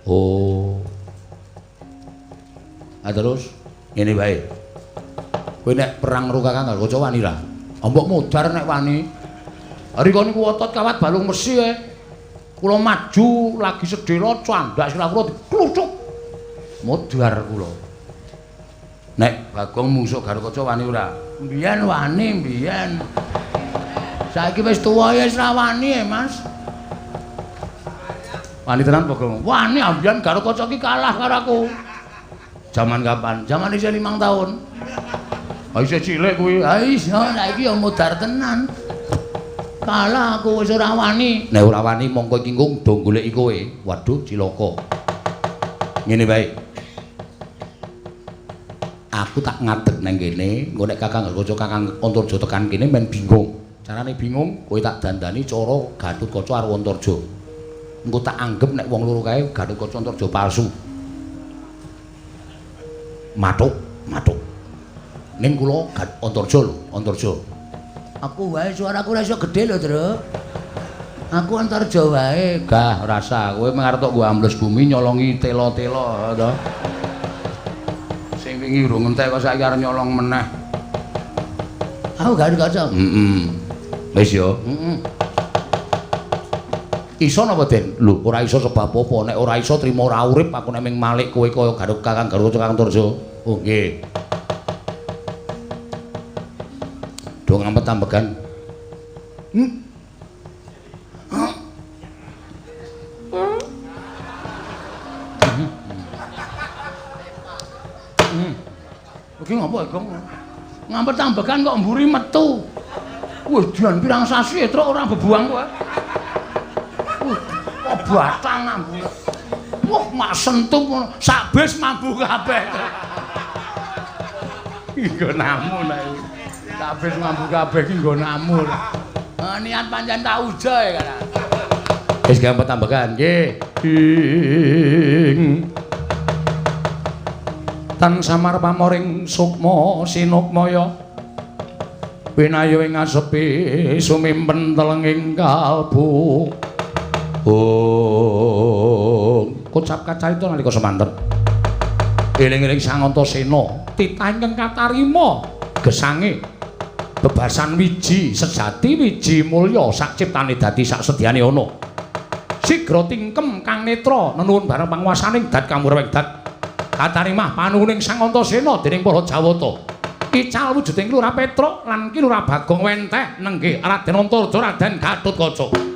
Oh. Ah terus ngene wae. Kowe nek perang karo Kakang Garuda wani ra? Mbok modar nek wani. Rika niku otot kawat balung mesi e. Kula maju lagi sedhela candhak sirah kula dikluthuk. Modar kula. Nek Bagong mungsuh Garuda wani ora? Mbiyen wani, mbiyen. Saiki wis tuwa ya wis ra wani e, Mas. Wani tenan Bagong? Wani ambiyen Garuda ki kalah karo aku. Jaman kapan? Jaman isih 5 tahun. Ha isih cilik kuwi. Ha iya, saiki ya modar tenan. Kalah aku wis ora wani. Nek ora wani mongko iki nggung do goleki kowe. Waduh, cilaka. Ngene wae. Aku tak ngadeg nang kene, engko nek Kakang Garuda Kakang Antarja tekan kene men bingung. Carane bingung, kowe tak dandani cara Gatotkaca karo Antarja. Engko tak anggep nek wong loro kae Gatotkaca Antarja palsu. Mathuk, mathuk. Ning kula Antarja lho, Antarja. Aku wae suaraku ora iso gedhe lho, Truk. Aku Antarja wae. Gah, rasa kowe mung arep tok nggo ambles bumi nyolongi tela-tela to. Sing wingi urung entek kok saiki arep nyolong meneh. Aku Garuda. Heeh. Wis ya. Heeh. Iso napa, Den? Lho, ora iso sebab apa? Nek ora iso trimo ora urip aku nek ming malik kowe kaya Garuk Kakang Garuda Kakang Antarja. Oh, nggih. Do ngampet ambegan. Iki ngopo, Gong? Ngampet ambegan kok mburi metu. Wih, dian pirang sasi truk ora bebuang kowe. Wih, kok batang mambu. Wah, mak sentuh ngono, sak bis mambu kabeh. Nggo namu nek. Sak bis mambu kabeh iki nggo namu. Niat pancen tak uja ya kan. Wis gampang tambahan nggih. Ing tan samar pamoring sukma sinukmaya winayo ing asepi sumimpen telenging kalbu. Oh, kocap kacarita nalika semanten. Eling-eling Sang Antasena titah ingkang katarima gesange bebasan wiji sejati wiji mulya sak ciptane dadi sak sedyane ana. Sigra tingkem kang netra nenuwun bareng panguwasaning dat kamurweng dat katarimah panuwuning Sang Antasena dening para Jawata. Ical wujuding Ki Lurah Petruk lan Ki Lurah Bagong wenteh nenggih Raden Antarja Raden Gatotkaca.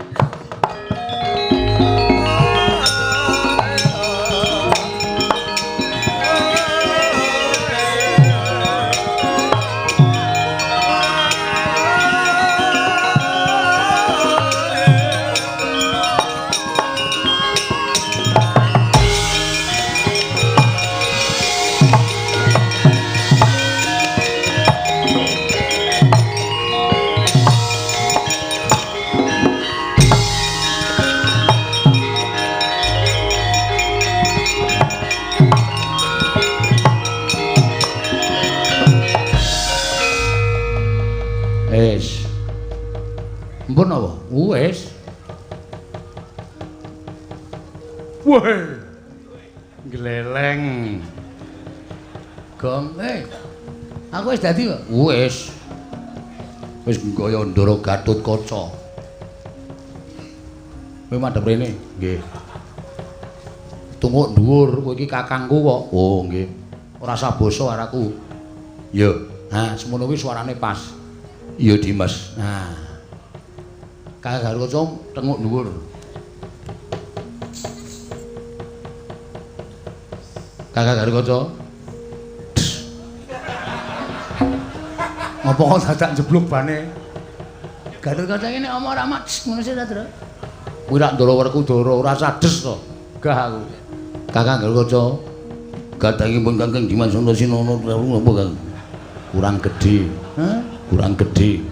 Wis. Mpun apa? Wis. Weh. Gleleng. Gong, Aku wis dadi kok. Wis. Wis kaya Ndara Gatotkaca. Kowe madhep rene? Nggih. Tunguk dhuwur, kowe iki kakangku kok. Oh, nggih. Ora usah basa karo aku. Ya. Ha, semono kuwi suarane pas. Iya, Dimas. Nah. Kakang Garuda tenguk dhuwur. Kakang Garuda. Ngopo kok dadak jeblok bane? Garuda iki nek omong ora mak ngono sih ta, Tru? Kuwi rak Ndara Werkudara ora sades to. Gah aku. Kakang Garuda. Gadangipun Kakang Dimas Antasena napa, Kang? Kurang gedhe. Hah? Kurang gedhe.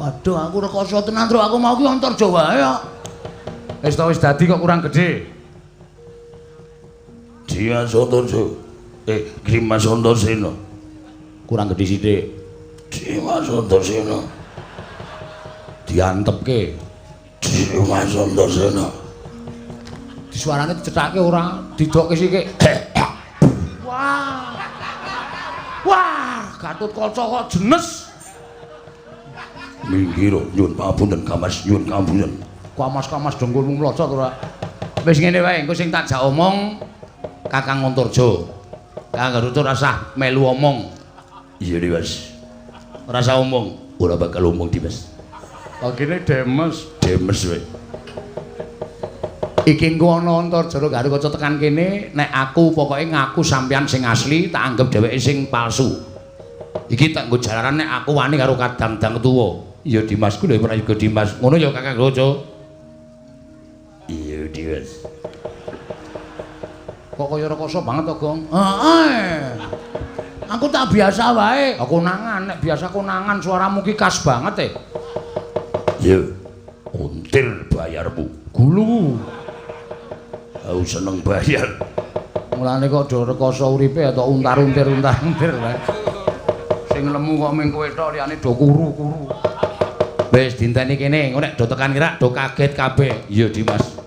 Waduh, aku rekoso tenan, Truk. Aku mau ki Antarja wae kok. Wis to wis dadi kok kurang gedhe. Dimas Antarja. Dimas Antasena. Kurang gedhe sithik. Dimas Antasena. Diantepke. Dimas Antasena. Disuarane dicethake ora, didokke sithik. Wah. Wah, Gatotkaca kok jenes. Minggir nyuwun pangapunten Kamas, nyuwun pangapunten. Kamas-kamas dengkulmu mlocot ora. Wis ngene wae, engko sing tak jak omong Kakang Antarja. Kakang Garuda ora usah melu omong. Iya, Dimas. Ora usah omong. Ora bakal omong, Dimas. Kene demes. Demes wae. Iki engko ana Antarja karo Garuda tekan kene, nek aku pokoke ngaku sampeyan sing asli, tak anggap dheweke sing palsu. Iki tak nggo jalaran nek aku wani karo kadang-dang tuwa. Iya Dimas ku lho prayoga Dimas. Ngono ya Kakang Garuda. Iya Dimas. Kok kaya rekoso banget to, Gong? Heeh. Aku tak biasa wae. Konangan, nek biasa konangan suaramu ki khas banget e. Iya. Untir bayarmu. Gulu. Aku seneng bayar. Mulane kok do rekoso uripe atau untar-untir untar-untir wae. Sing lemu kok ming kowe tok liyane do kuru-kuru. Wis dinteni kene, engko nek do tekan kira do kaget kabeh. Iya Dimas.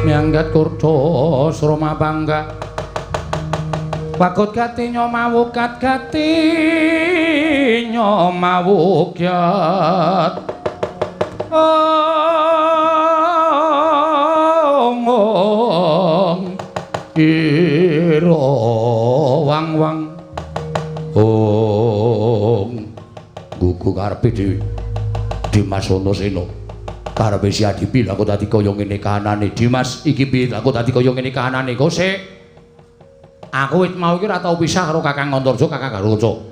Miyanggat kurca sroma bangga wakut gatinya mawukat gatinya mawukyat ong ira wang wang ong gugu karepe dhewe Dimas Antasena. Karepe si Adipi lha kok dadi kaya ngene kahanane Dimas iki piye lha kok dadi kaya ngene kahanane kok sik aku wit mau iki ora tau pisah karo Kakang Antarja Kakang Garuda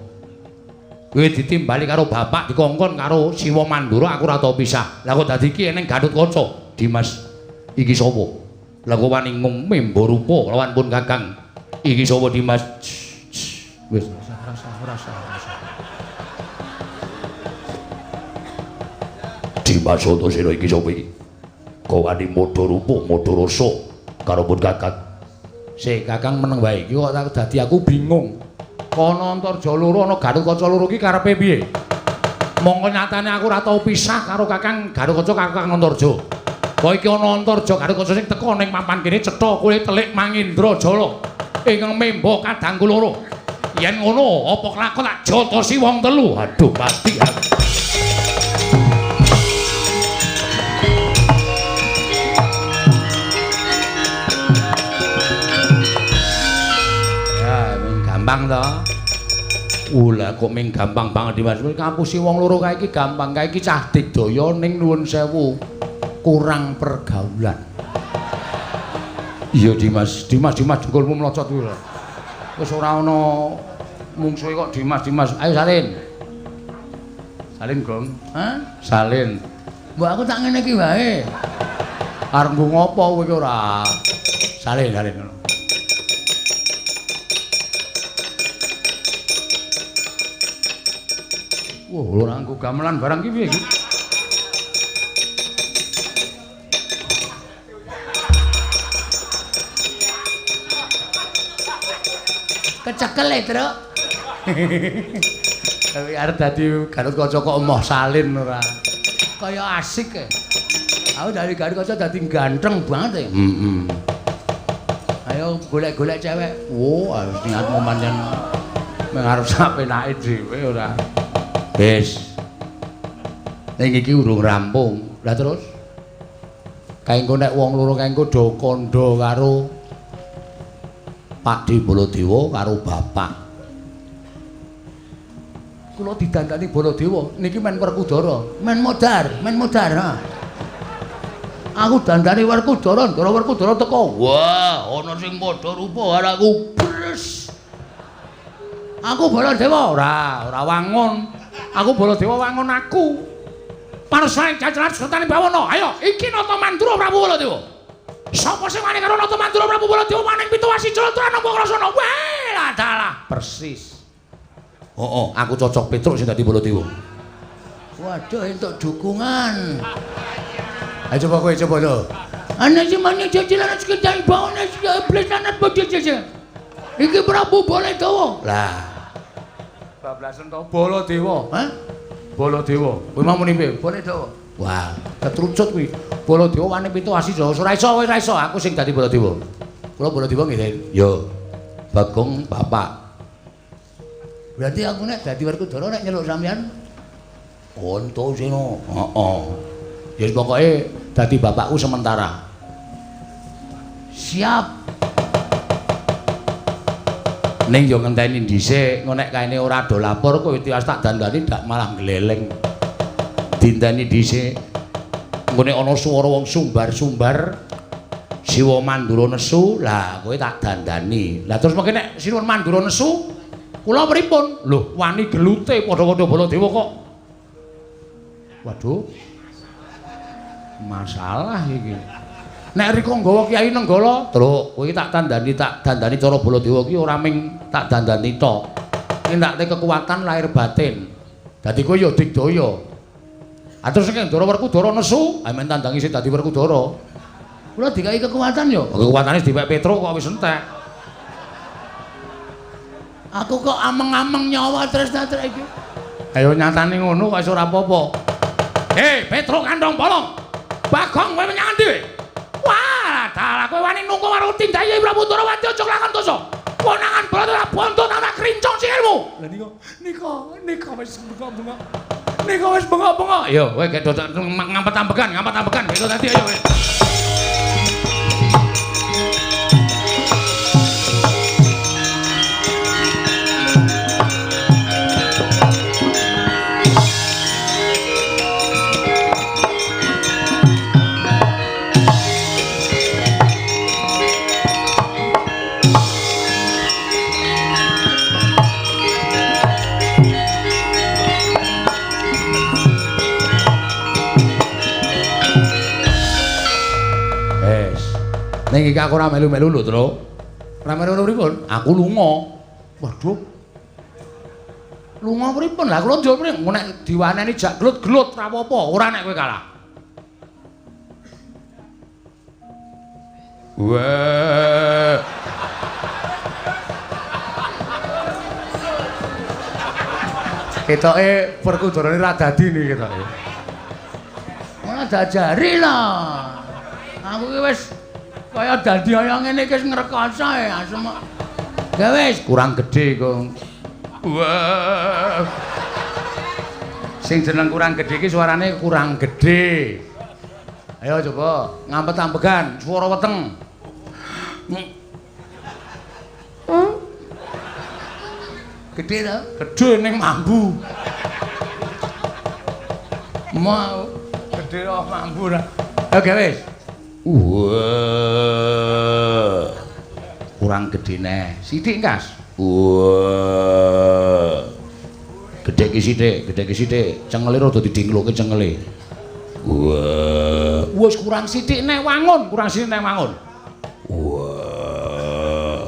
kowe ditimbali karo bapak dikongkon karo Siwa Mandura aku ora tau pisah lha kok dadi iki eneng Gatotkaca Dimas iki sapa lha kok wani ngumembo rupa lawan pun Kakang iki sapa Dimas wis rasa Dimas Antasena iki sapa iki? Kok wani modho rupa, modho rasa karo pun Kakang. Sik Kakang meneng wae iki kok dadi aku bingung. Kono Antarja loro ana Gatotkaca loro iki karepe piye? Mongko nyatane aku ora tau pisah karo Kakang Gatotkaca Kakang Antarja. Kok iki ana Antarja Gatotkaca sing teka ning papan kene cetha kowe telik Mangindra Jala ingkang memba kadangku loro. Yen ngono apa kelakon tak jotosi wong telu. Aduh pasti aku. Gampang to. Lah kok ming gampang banget Dimas. Ngapusi wong loro kae iki gampang. Kae iki cah digdaya ning nuwun sewu kurang pergaulan. Iya Dimas, Dimas Dimas dengkulmu mlocot kuwi lho. Wis ora ana mungsuhe kok Dimas Dimas. Ayo salin. Salin, Gong. Hah? Salin. Mbok aku tak ngene iki wae. Arep nggo ngopo kowe iki ora? Salin, salin ngono. Wah, ora nggo gamelan barang iki piye iki? Kecekel e, Truk. Tapi arep dadi Gatotkaca kok emoh salin ora. Kaya asik e. Aku dari Gatot Kaca dadi ganteng banget e. Heeh. Ayo golek-golek cewek. Wo, niatmu pancen meng arep sapenake dhewe ora. Wis. Ning iki urung rampung. Lah terus kae engko nek wong loro kae engko do kandha karo Pakde Baladewa karo bapak. Kula didandani Baladewa niki men Werkudara, men modar, ha. Aku dandani Werkudara, ndara Werkudara teko. Wah, ana sing padha rupa karo aku. Bres. Aku Baladewa ora, ora wangun. Aku Baladewa wangun aku. Parsae cacalan sertane bawana. Ayo, iki Nata Mandura Prabu Baladewa. Sapa sing wani karo Nata Mandura Prabu Baladewa maning pitu wasi jlontoran apa krasana? Wah, lah dalah persis. Heeh, aku cocok Petruk sing dadi Baladewa. Waduh, entuk dukungan. Ayo coba kowe coba lho. Ana sing mani jajalan sekedar bawana iblis lanat bojo. Iki Prabu Baladewa. Lah. Bablasen to Baladewa, ha? Baladewa. Kowe mau muni piye? Baladewa. Wah, ketrucut kuwi. Baladewa wani pitu asi Jawa. Ora iso, ora iso aku sing dadi Baladewa. Kula Baladewa nggih. Yo. Bagong bapak. Berarti aku nek dadi Werkudara nek nyeluk sampean Antasena. Heeh. Ya pokoke dadi bapakku sementara. Siap. Ning yo ngenteni dhisik, engko nek kaene ora do lapor kowe tiwas tak dandani dak malah gleleng. Dinteni dhisik. Engko nek ana swara wong sumbar-sumbar Siwa Mandura nesu, lah kowe tak dandani. Lah terus mengke nek Siwa Mandura nesu, kula pripun? Lho, wani gelute padha-padha Baladewa kok. Waduh. Masalah iki. Nek rika nggawa Kyai Nenggala, Truk, kowe tak dandani cara Baladewa ki ora ming tak dandani tok. Nindakake kekuatan lahir batin. Dadi kowe ya digdaya. Ah terus nek Ndara Werkudara nesu, amen tandangi sing dadi Werkudara. Kula dikai kekuatan ya. Kekuatane dipek Petruk kok wis entek. Aku kok ameng-ameng nyawa tresna-tresna iki. Ayo nyatane ngono kok wis ora apa-apa. Hei, Petruk kandhong bolong. Bagong kowe menyang endi? Wah, dalah kowe wani nunggu karo tindake Prabu Ndorowati aja lakon dosa. Konangan Baladewa bondo tak krincong sikilmu. Lah nika wis bengok-bengok. Nika wis bengok-bengok. Yo, kowe gek ngampet-ambegan, ngampet-ambegan gitu tadi ayo kowe. Ning iki aku ora melu-melu lho, Truk. Ora melu-melu pripun? Aku lunga. Waduh. Lunga pripun? Lah kula njur pripun? Nek diwaneni jak glut-glut ora apa-apa, ora nek kowe kalah. Wah. Ketoke Werkudarane ra dadi niki ketoke. Ora diajari lah. Aku ki wis kaya dadi kaya ngene iki wis ngrekoso e asem. Ya wis kurang gedhe kok. Wah. Sing jeneng kurang gedhe iki suarane kurang gedhe. Ayo coba ngampet-ambegan swara weteng. Gedhe to? Gedhe ning mambu. Mau gedhe kok mambu ra. Oke wis. Wah. Kurang gedhe neh. Sithik kas. Wah. Gedhe ki sithik, gedhe ki sithik. Cengele rada didingloke cengele. Wah. Wis kurang sithik neh wangun, kurang sithik neh wangun. Wah.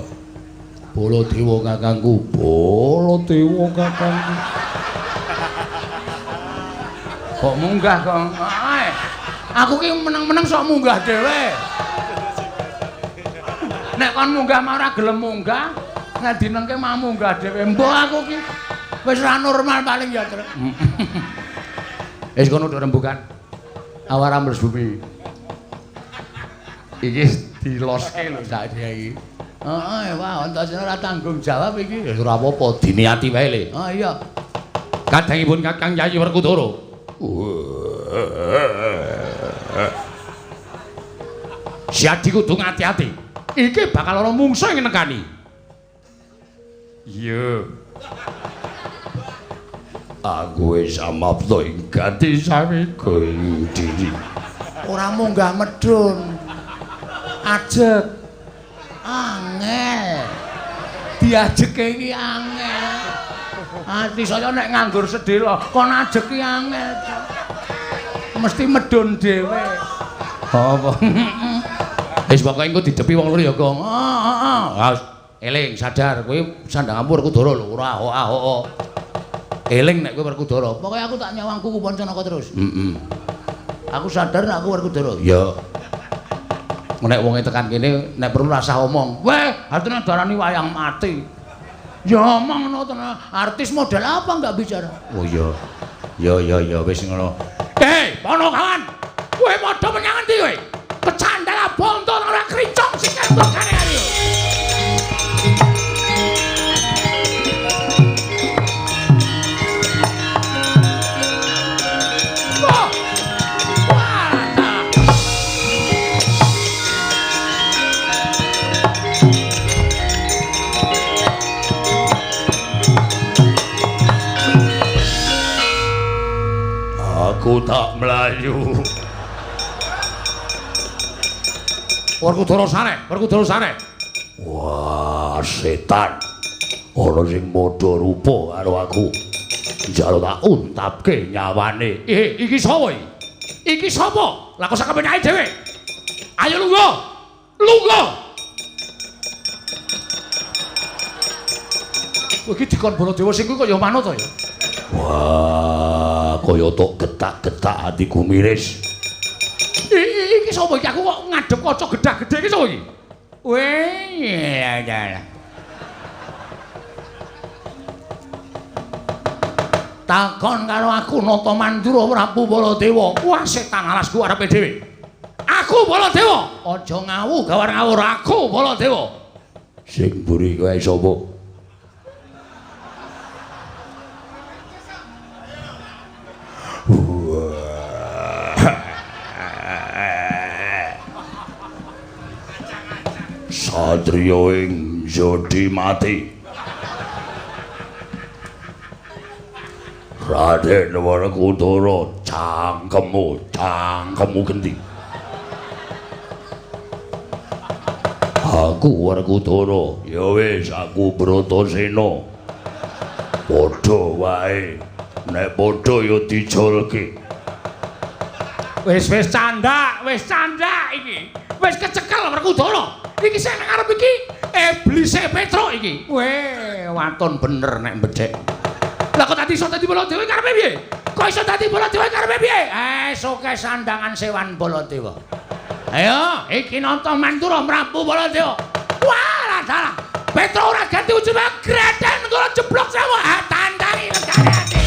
Baladewa kakangku, Baladewa kakangku. Kok munggah kok? Aku ki meneng-meneng sok munggah dhewe. Nek kon munggah mah ora gelem munggah, nek dinengke mah munggah dhewe. Mbok aku ki wis ora normal paling ya, Truk. Wis kono do rembugan. Awar ambles bumi. Iki diloske lho saiki iki. Heeh, wah Antasena ora tanggung jawab iki. Ya ora apa-apa, diniati wae le. Oh iya. Kadangipun Kakang Yayi Werkudara. Siadi kudu ngati-ati. Iki bakal ana mungsuh ing nekani. Iya. Aku wis amapta ing gati samiga ing diri. Ora munggah medhun. Ajeg. Angel. Diajeke iki angel. Ati saya nek nganggur sedhela, kon ajeg ki angel. Mesti medhun dhewe. Apa? Wis pokoke engko didepi wong loro ya, Gong. Heeh, heeh. Eling sadar kowe sandang ampu Werkudara lho, ora ahok-ahok. Eling nek kowe Werkudara. Pokoke aku tak nyawang kuku Pancanaka terus. Heeh. Aku sadar nek aku Werkudara. Iya. Nek wonge tekan kene nek perlu rasah omong. Weh, artine darani wayang mati. Ya omong ngono tenan. Artis model apa enggak bicara? Oh iya. Ya ya ya wis ngono. Hei, Ponokawan. Kowe padha menyang endi kowe? Kecandala bonto ora krincong sikil bekane ayo. Aku tak mlayu. Werkudara sare, Werkudara sare. Wah, setan. Ana sing padha rupa karo aku. Njaluk tak untapke nyawane. Iki sapa iki? Iki sapa? Lah kok sak kepenake dhewe. Ayo lungguh. Lungguh. Kowe iki dikon Baladewa sing kuwi kok ya manut to ya? Wah, kaya tok getak-getak atiku miris. Iki sapa iki? Aku kok ngadhep kaca gedhah-gedhe iki sapa iki? Weh, ya ya. Takon karo aku Nata Mandura Prabu Baladewa. Wah, setan alasku arepe dhewe. Aku Baladewa. Aja ngawu gawar ngawur aku Baladewa. Sing mburi kowe sapa? Satriya ing jodi mati. Raden Werkudara, cangkemmu, cangkemmu genti. Aku Werkudara, ya wis aku Bratasena. Padha wae, nek padha ya dijolke. Wis wis candak iki. Wis kecekel Werkudara. Iki sing nang ngarep iki iblise Petruk iki. Weh, waton bener nek mbedhek. Lah kok tadi iso dadi Baladewa karepe piye? Kok iso dadi Baladewa karepe piye? Eh, soke sandangan sewan Baladewa. Ayo, iki Nata Mandura Prabu Baladewa. Wah, dalah. Petruk ora ganti ujung greden kula jeblok sewu. Ah, tandangi legane ati.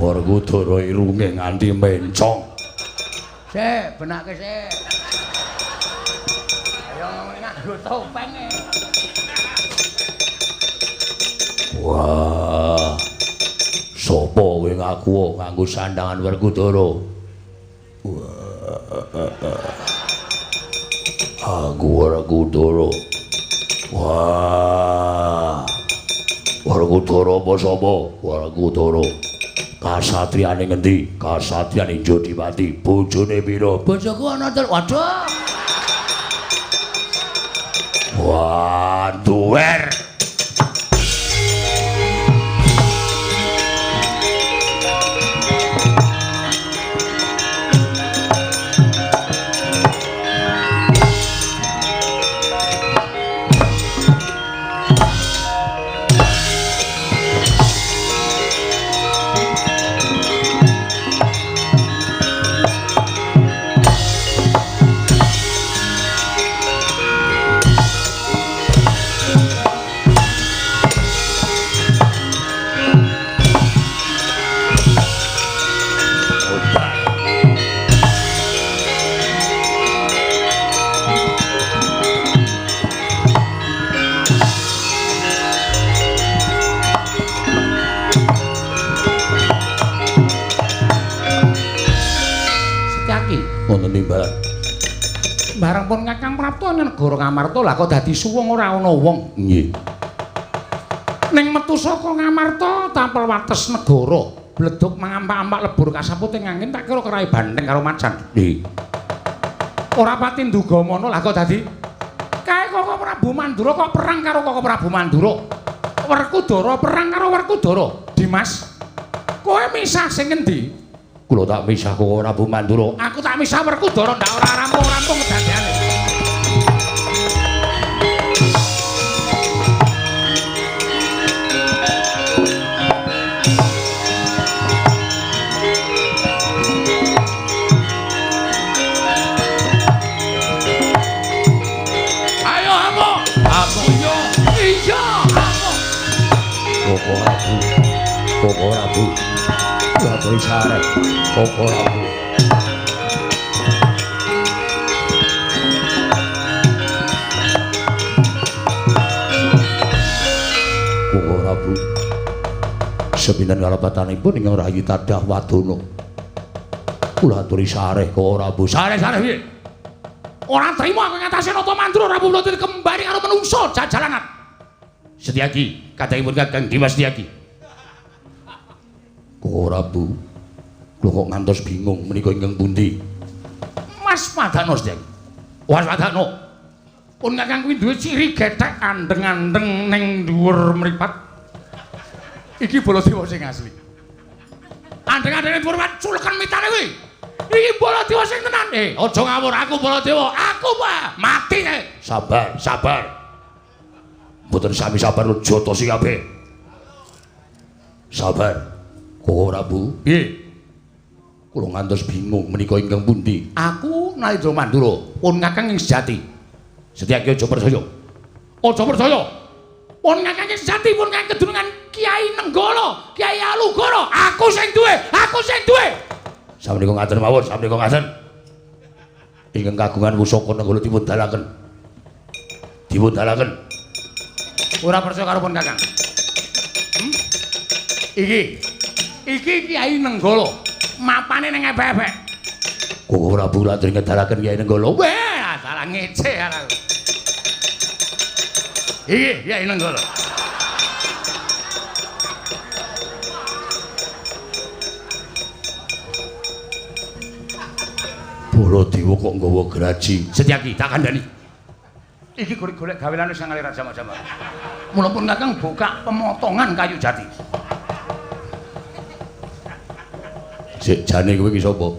Werkudara irunge nganti mencong. Sik, benake sik. Ayo nganggo topeng e. Wah. Sopo kowe ngaku nganggo sandangan Werkudara? Wah. Aku Werkudara. Wah. Werkudara apa sapa? Werkudara. Kasatriyane ngendi? Kasatriyane Jodipati. Bojone pira? Bojoku ana telu. Waduh. Wah, duwer. Bareng pun Kakang prapta negara Ngamarta lah kok dadi suwung ora ana wong. Nggih. Ning metu saka Ngamarta tapel wates negara, bleduk mangampak-ampak lebur kasaput ing angin tak kira kerai banteng karo macan. Nggih. Ora pati nduga mono lah kok dadi kae Koko Prabu Mandura kok perang karo Koko Prabu Mandura. Werkudara perang karo Werkudara. Dimas, kowe misah sing ngendi? Kula tak misah Koko Prabu Mandura. Aku tak misah Werkudara ndak ora rampung-rampung kedadeane. Ayo amuk. Amuk yo. Iya, amuk. Koko Prabu. Koko Prabu. Prabu sarep. Koko Prabu. Koko Prabu. Sepinten kalepatanipun ingkang rayi tadah wadana. Kula aturi sareh Koko Prabu. Sareh-sareh piye? Ora trimo aku ngatasé Nata Mandura Prabu Baladewa kembali karo menungso jajalanan. Setyaki, kadangipun Kakang Dimas Setyaki. Koko Prabu, kula kok ngantos bingung menika ingkang pundi? Mas Padano Setyaki. Mas Padano. Pun Kakang kuwi duwe ciri gethek andeng-andeng ning dhuwur mripat. Iki Baladewa sing asli. Andeng-andeng ning dhuwur mripat culeken mitane kuwi. Iki Baladewa sing tenan. Aja ngawur aku Baladewa. Aku Pak mati. Sabar, sabar. Mboten sami sabar jotosi kabeh. Sabar. Koko Prabu, piye? Kula ngantos bingung menika ingkang pundi? Aku Nalendra Mandura, pun Kakang ing sejati. Setyaki aja percaya. Aja percaya. Pun Kakang ing sejati, pun Kakang kedunungan Kiai Nenggala, Kiai Alugoro. Aku sing duwe, aku sing duwe. Samenika ngaten mawon, samenika ngaten. Ingkang kagungan pusaka Nenggala dipun dalaken. Dipun dalaken. Ora percaya karo pun Kakang. Iki Kiai Nenggala, mapane ning ebek-ebek. Koko Prabu latri ngedalaken Kiai Nenggala. Wah, salah ngece aku. Iki Kiai Nenggala. Baladewa kok nggawa graji. Setyaki tak kandhani. Iki golek-golek gaweane wis ngalir jam-jam. Mula pun Kakang buka pemotongan kayu jati. Sik jane kowe iki sapa?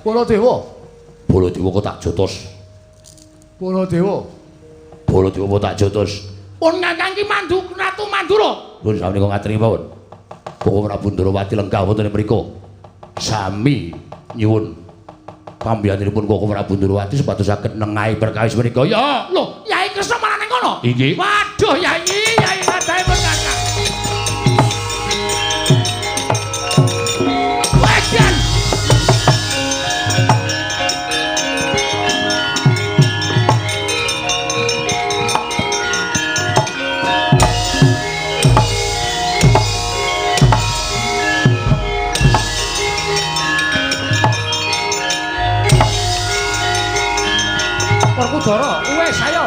Baladewa. Baladewa kok tak jotos. Baladewa. Baladewa kok tak jotos. Pun Kakang ki mandu Ratu Mandura. Pun samenika ngaturi mawon. Koko Prabu Ndrawati lenggah wonten ing mriku. Sami nyuwun pambiyanipun Koko Prabu Ndrawati supados saged nengahi perkawis menika. Ya, lho, Yai Kresna malah ning kono. Inggih. Waduh, Yai, Yai kadahe pun Kakang. Wedan. Werkudara, wis ayo.